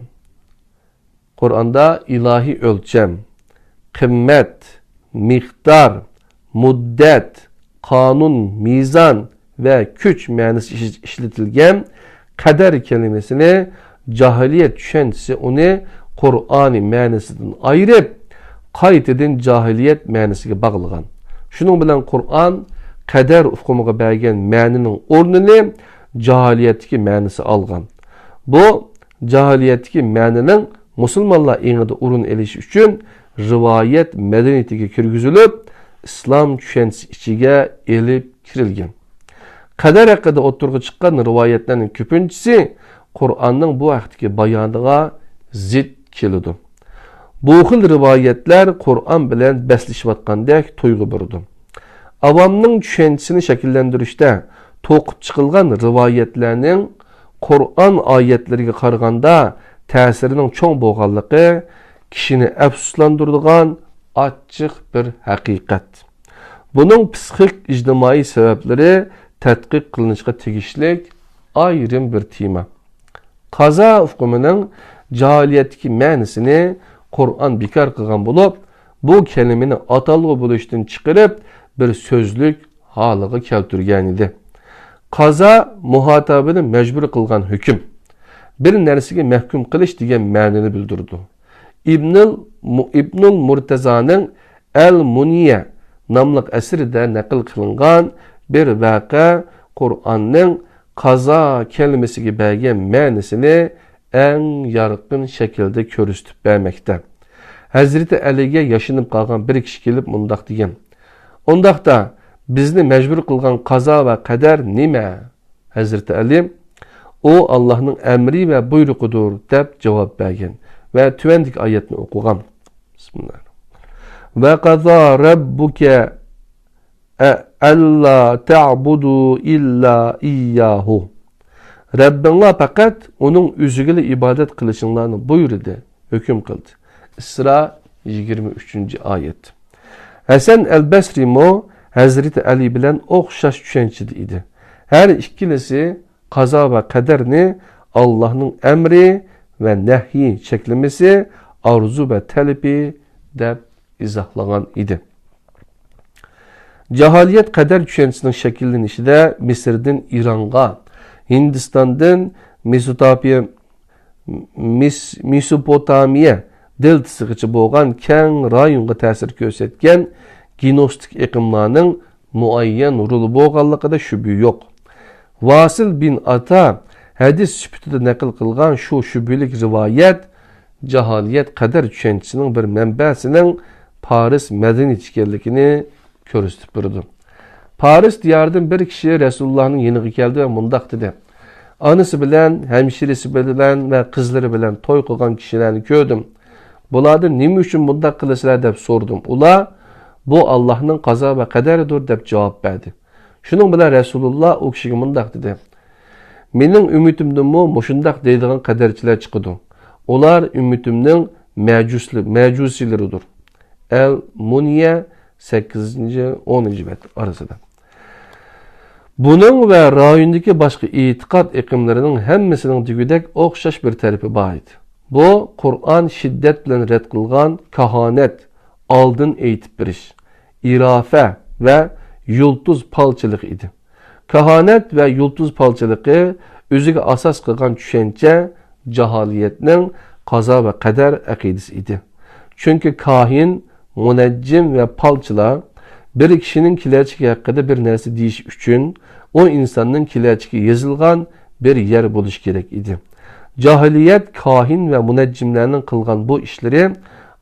قۇرئاندا ئىلاھىي ئۆلچەم، قىممەت، مىقدار، مۇددەت، قانۇن، مىزان ۋە كۈچ مەنىسى ئىش-، ئىشلىتىلگەن قەدەر كەلىمىسىنى جاھىلىيەت چۈشەنچىسى ئۇنى قۇرئانىي مەنىسىدىن ئايرىپ، قايتىدىن جاھىلىيەت مەنىسىگە باغلىغان. شۇنىڭ بىلەن قۇرئان قەدەر ئۇقۇمىغا بەرگەن مەنىنىڭ ئورنىنى جاھىلىيەتتىكى مەنىسى ئالغان. بۇ جاھىلىيەتتىكى مەنىنىڭ مۇسۇلمانلار ئېڭىدا ئورۇن ئېلىشى ئۈچۈن رىۋايەت مەدەنىيىتىگە كىرگۈزۈلۈپ، ئىسلام چۈشەنچىسى ئىچىگە ئېلىپ كىرىلگەن. قەدەر ھەققىدە ئوتتۇرىغا چىققان رىۋايەتلەرنىڭ كۆپىنچىسى قۇرئاننىڭ بۇ ھەقتىكى بايانىغا زىت كېلىدۇ. بۇ خىل رىۋايەتلەر قۇرئان بىلەن بەسلىشىۋاتقاندەك تۇيغۇ بېرىدۇ. ئاۋامنىڭ چۈشەنچىسىنى شەكىللەندۈرۈشتە توقۇپ چىقىلغان رىۋايەتلەرنىڭ قۇرئان ئايەتلىرىگە قارىغاندا تەسىرىنىڭ چوڭ بولغانلىقى كىشىنى ئەپسۇسلاندۇرىدىغان ئاچچىق بىر ھەقىقەت. بۇنىڭ پسىخىك ئىجتىمائىي سەۋەبلىرى تەتقىق قىلىنىشقا تېگىشلىك ئايرىم بىر تېما. قازا ئۇقۇمىنىڭ جاھىلىيەتتىكى مەنىسىنى قۇرئان بىكار قىلغان بولۇپ، بۇ كەلىمىنى ئاتالغۇ بولۇشتىن چىقىرىپ، بىر سۆزلۈك ھالىغا كەلتۈرگەنىدى. قازا مۇھاتابىنى مەجبۇر قىلغان ھۆكۈم، بىر نەرسىگە مەھكۇم قىلىش دېگەن مەنىنى بىلدۈرىدۇ. ئىبنۇل مۇ-، ئىبنۇل مۇرتەزانىڭ ئەل مۇنىيە ناملىق ئەسىرىدە نەقىل قىلىنغان بىر ۋەقە قۇرئاننىڭ قازا كەلىمىسىگە بەرگەن مەنىسىنى ئەڭ يارقىن شەكىلدە كۆرسىتىپ بەرمەكتە. ھەزرىتى ئەلىگە ياشىنىپ قالغان بىر كىشى كېلىپ مۇنداق دېگەن: «ئۇنداقتا، بىزنى مەجبۇر قىلغان قازا ۋە قەدەر نېمە؟» ھەزرىتى ئەلى: «ئۇ ئاللاھنىڭ ئەمرى ۋە بۇيرۇقىدۇر» دەپ جاۋاب بەرگەن ۋە تۆۋەندىكى ئايەتنى ئوقۇغان. بىسمىللاھ. «ۋە قازا رەببۇكە ئە-، ئەللا تەبۇدۇ ئىللا ئىيياھۇ. رەببىڭلار پەقەت ئۇنىڭ ئۆزىگىلا ئىبادەت قىلىشىڭلارنى بۇيرۇدى، ھۆكۈم قىلدى.» ئىسرا، يىگىرمە ئۈچىنچى ئايەت. ھەسەن ئەل بەسرىمۇ ھەزرىتى ئەلى بىلەن ئوخشاش چۈشەنچىدە ئىدى. ھەر ئىككىلىسى قازا ۋە قەدەرنى ئاللاھنىڭ ئەمرى ۋە نەھيى، چەكلىمىسى، ئارزۇ ۋە تەلىپى دەپ ئىزاھلىغان ئىدى. جاھىلىيەت قەدەر چۈشەنچىسىنىڭ شەكىللىنىشىدە مىسىردىن ئىرانغا، ھىندىستاندىن مېسوتاپىيە، مېس-، مېسوپوتامىيە دېلتىسىغىچە بولغان كەڭ رايونغا تەسىر كۆرسەتكەن گىنوستىك ئېقىملارنىڭ مۇئەييەن رولى بولغانلىقىدا شۈبھە يوق. ۋاسىل بىن ئاتا ھەدىس سۈپىتىدە نەقىل قىلغان شۇ شۈبھىلىك رىۋايەت جاھىلىيەت قەدەر چۈشەنچىسىنىڭ بىر مەنبەسىنىڭ پارس مەدەنىيىتى ئىكەنلىكىنى كۆرسىتىپ بېرىدۇ. پارس دىيارىدىن بىر كىشى رەسۇلۇللاھنىڭ يېنىغا كەلدى ۋە مۇنداق دېدى: «ئانىسى بىلەن، ھەمشىرىسى بىلەن ۋە قىزلىرى بىلەن توي قىلغان كىشىلەرنى كۆردۈم. بۇلاردىن نېمە ئۈچۈن مۇنداق قىلىسىلەر دەپ سورىدىم. ئۇلار، بۇ ئاللاھنىڭ قازا ۋە قەدەرىدۇر دەپ جاۋاب بەردى.» شۇنىڭ بىلەن رەسۇلۇللا ئۇ كىشىگە مۇنداق دېدى: «مېنىڭ ئۈممىتىمدىنمۇ مۇشۇنداق دەيدىغان قەدەرچىلەر چىقىدۇ. ئۇلار ئۈممىتىمنىڭ مەجۇسلى-، مەجۇسىيلىرىدۇر.» ئەل مۇنىيە، سەككىزىنچى، ئونىنچى بەت ئارىسىدا. بۇنىڭ ۋە رايوندىكى باشقا ئېتىقاد ئېقىملىرىنىڭ ھەممىسىنىڭ دېگۈدەك ئوخشاش بىر تەرىپى بار ئىدى. بۇ قۇرئان شىددەت بىلەن رەت قىلغان كاھانەت، ئالدىن ئېيتىپ بېرىش، ئىرافە ۋە يۇلتۇز پالچىلىقى ئىدى. كاھانەت ۋە يۇلتۇز پالچىلىقى ئۆزىگە ئاساس قىلغان چۈشەنچە جاھىلىيەتنىڭ قازا ۋە قەدەر ئەقىدىسى ئىدى. چۈنكى كاھىن، مۇنەججىم ۋە پالچىلار بىر كىشىنىڭ كېلەچىكى ھەققىدە بىر نەرسە دېيىش ئۈچۈن ئۇ ئىنساننىڭ كېلەچىكى يېزىلغان بىر يەر بولۇشى كېرەك ئىدى. جاھىلىيەت كاھىن ۋە مۇنەججىملەرنىڭ قىلغان بۇ ئىشلىرى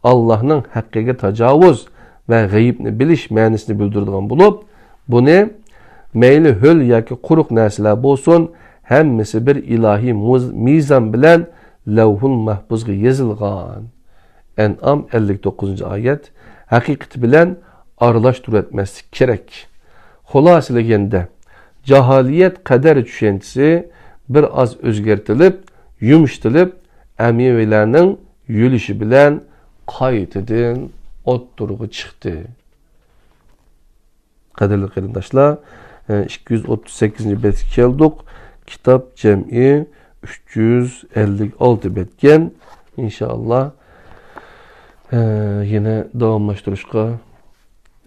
ئاللاھنىڭ ھەققىگە تاجاۋۇز ۋە غەيىبنى بىلىش مەنىسىنى بىلدۈرىدىغان بولۇپ، بۇنى مەيلى ھۆل ياكى قۇرۇق نەرسىلەر بولسۇن، ھەممىسى بىر ئىلاھىي مۇز-، مىزان بىلەن لەۋھۇل مەھپۇزغا يېزىلغان. ئەنئام ئەللىك توققۇزىنچى ئايەت، ھەقىقىتى بىلەن ئارىلاشتۇرۇۋەتمەسلىك كېرەك. خۇلاسىلىگەندە، جاھىلىيەت قەدەر چۈشەنچىسى بىر ئاز ئۆزگەرتىلىپ، يۇمشىتىلىپ، ئەمەۋىلەرنىڭ يۈرۈشى بىلەن قايتىدىن ئوتتۇرىغا چىقتى. قەدىرلىك قېرىنداشلار، ئىككى يۈز ئوتتۇز سەككىزىنچى بەتكە كەلدۇق. كىتاب جەمئىي ئۈچ يۈز ئەللىك ئالتە بەتكەن. ئىنشائاللا، يەنە داۋاملاشتۇرۇشقا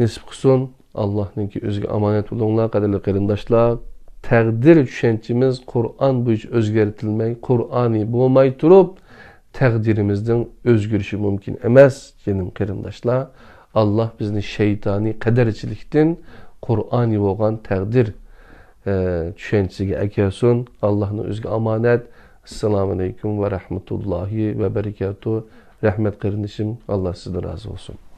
نېسىپ قىلسۇن. ئاللاھنىڭكى ئۆزىگە ئامانەت بولۇڭلار، قەدىرلىك قېرىنداشلار. تەقدىر چۈشەنچىمىز قۇرئان بويىچە ئۆزگەرتىلمەي، قۇرئانىي بولماي تۇرۇپ، تەقدىرىمىزنىڭ ئۆزگىرىشى مۇمكىن ئەمەس، جېنىم قېرىنداشلار. ئاللاھ بىزنى شەيتانىي قەدەرچىلىكتىن قۇرئانىي بولغان تەقدىر، ئە، چۈشەنچىسىگە ئەكەلسۇن. ئاللاھنىڭ ئۆزىگە ئامانەت. ئەسسالامۇ ئەلەيكۇم ۋە رەھمەتۇللاھى ۋە بەرىكاتۇھ. رەھمەت قېرىندىشىم، ئاللاھ سىزدىن رازى بولسۇن.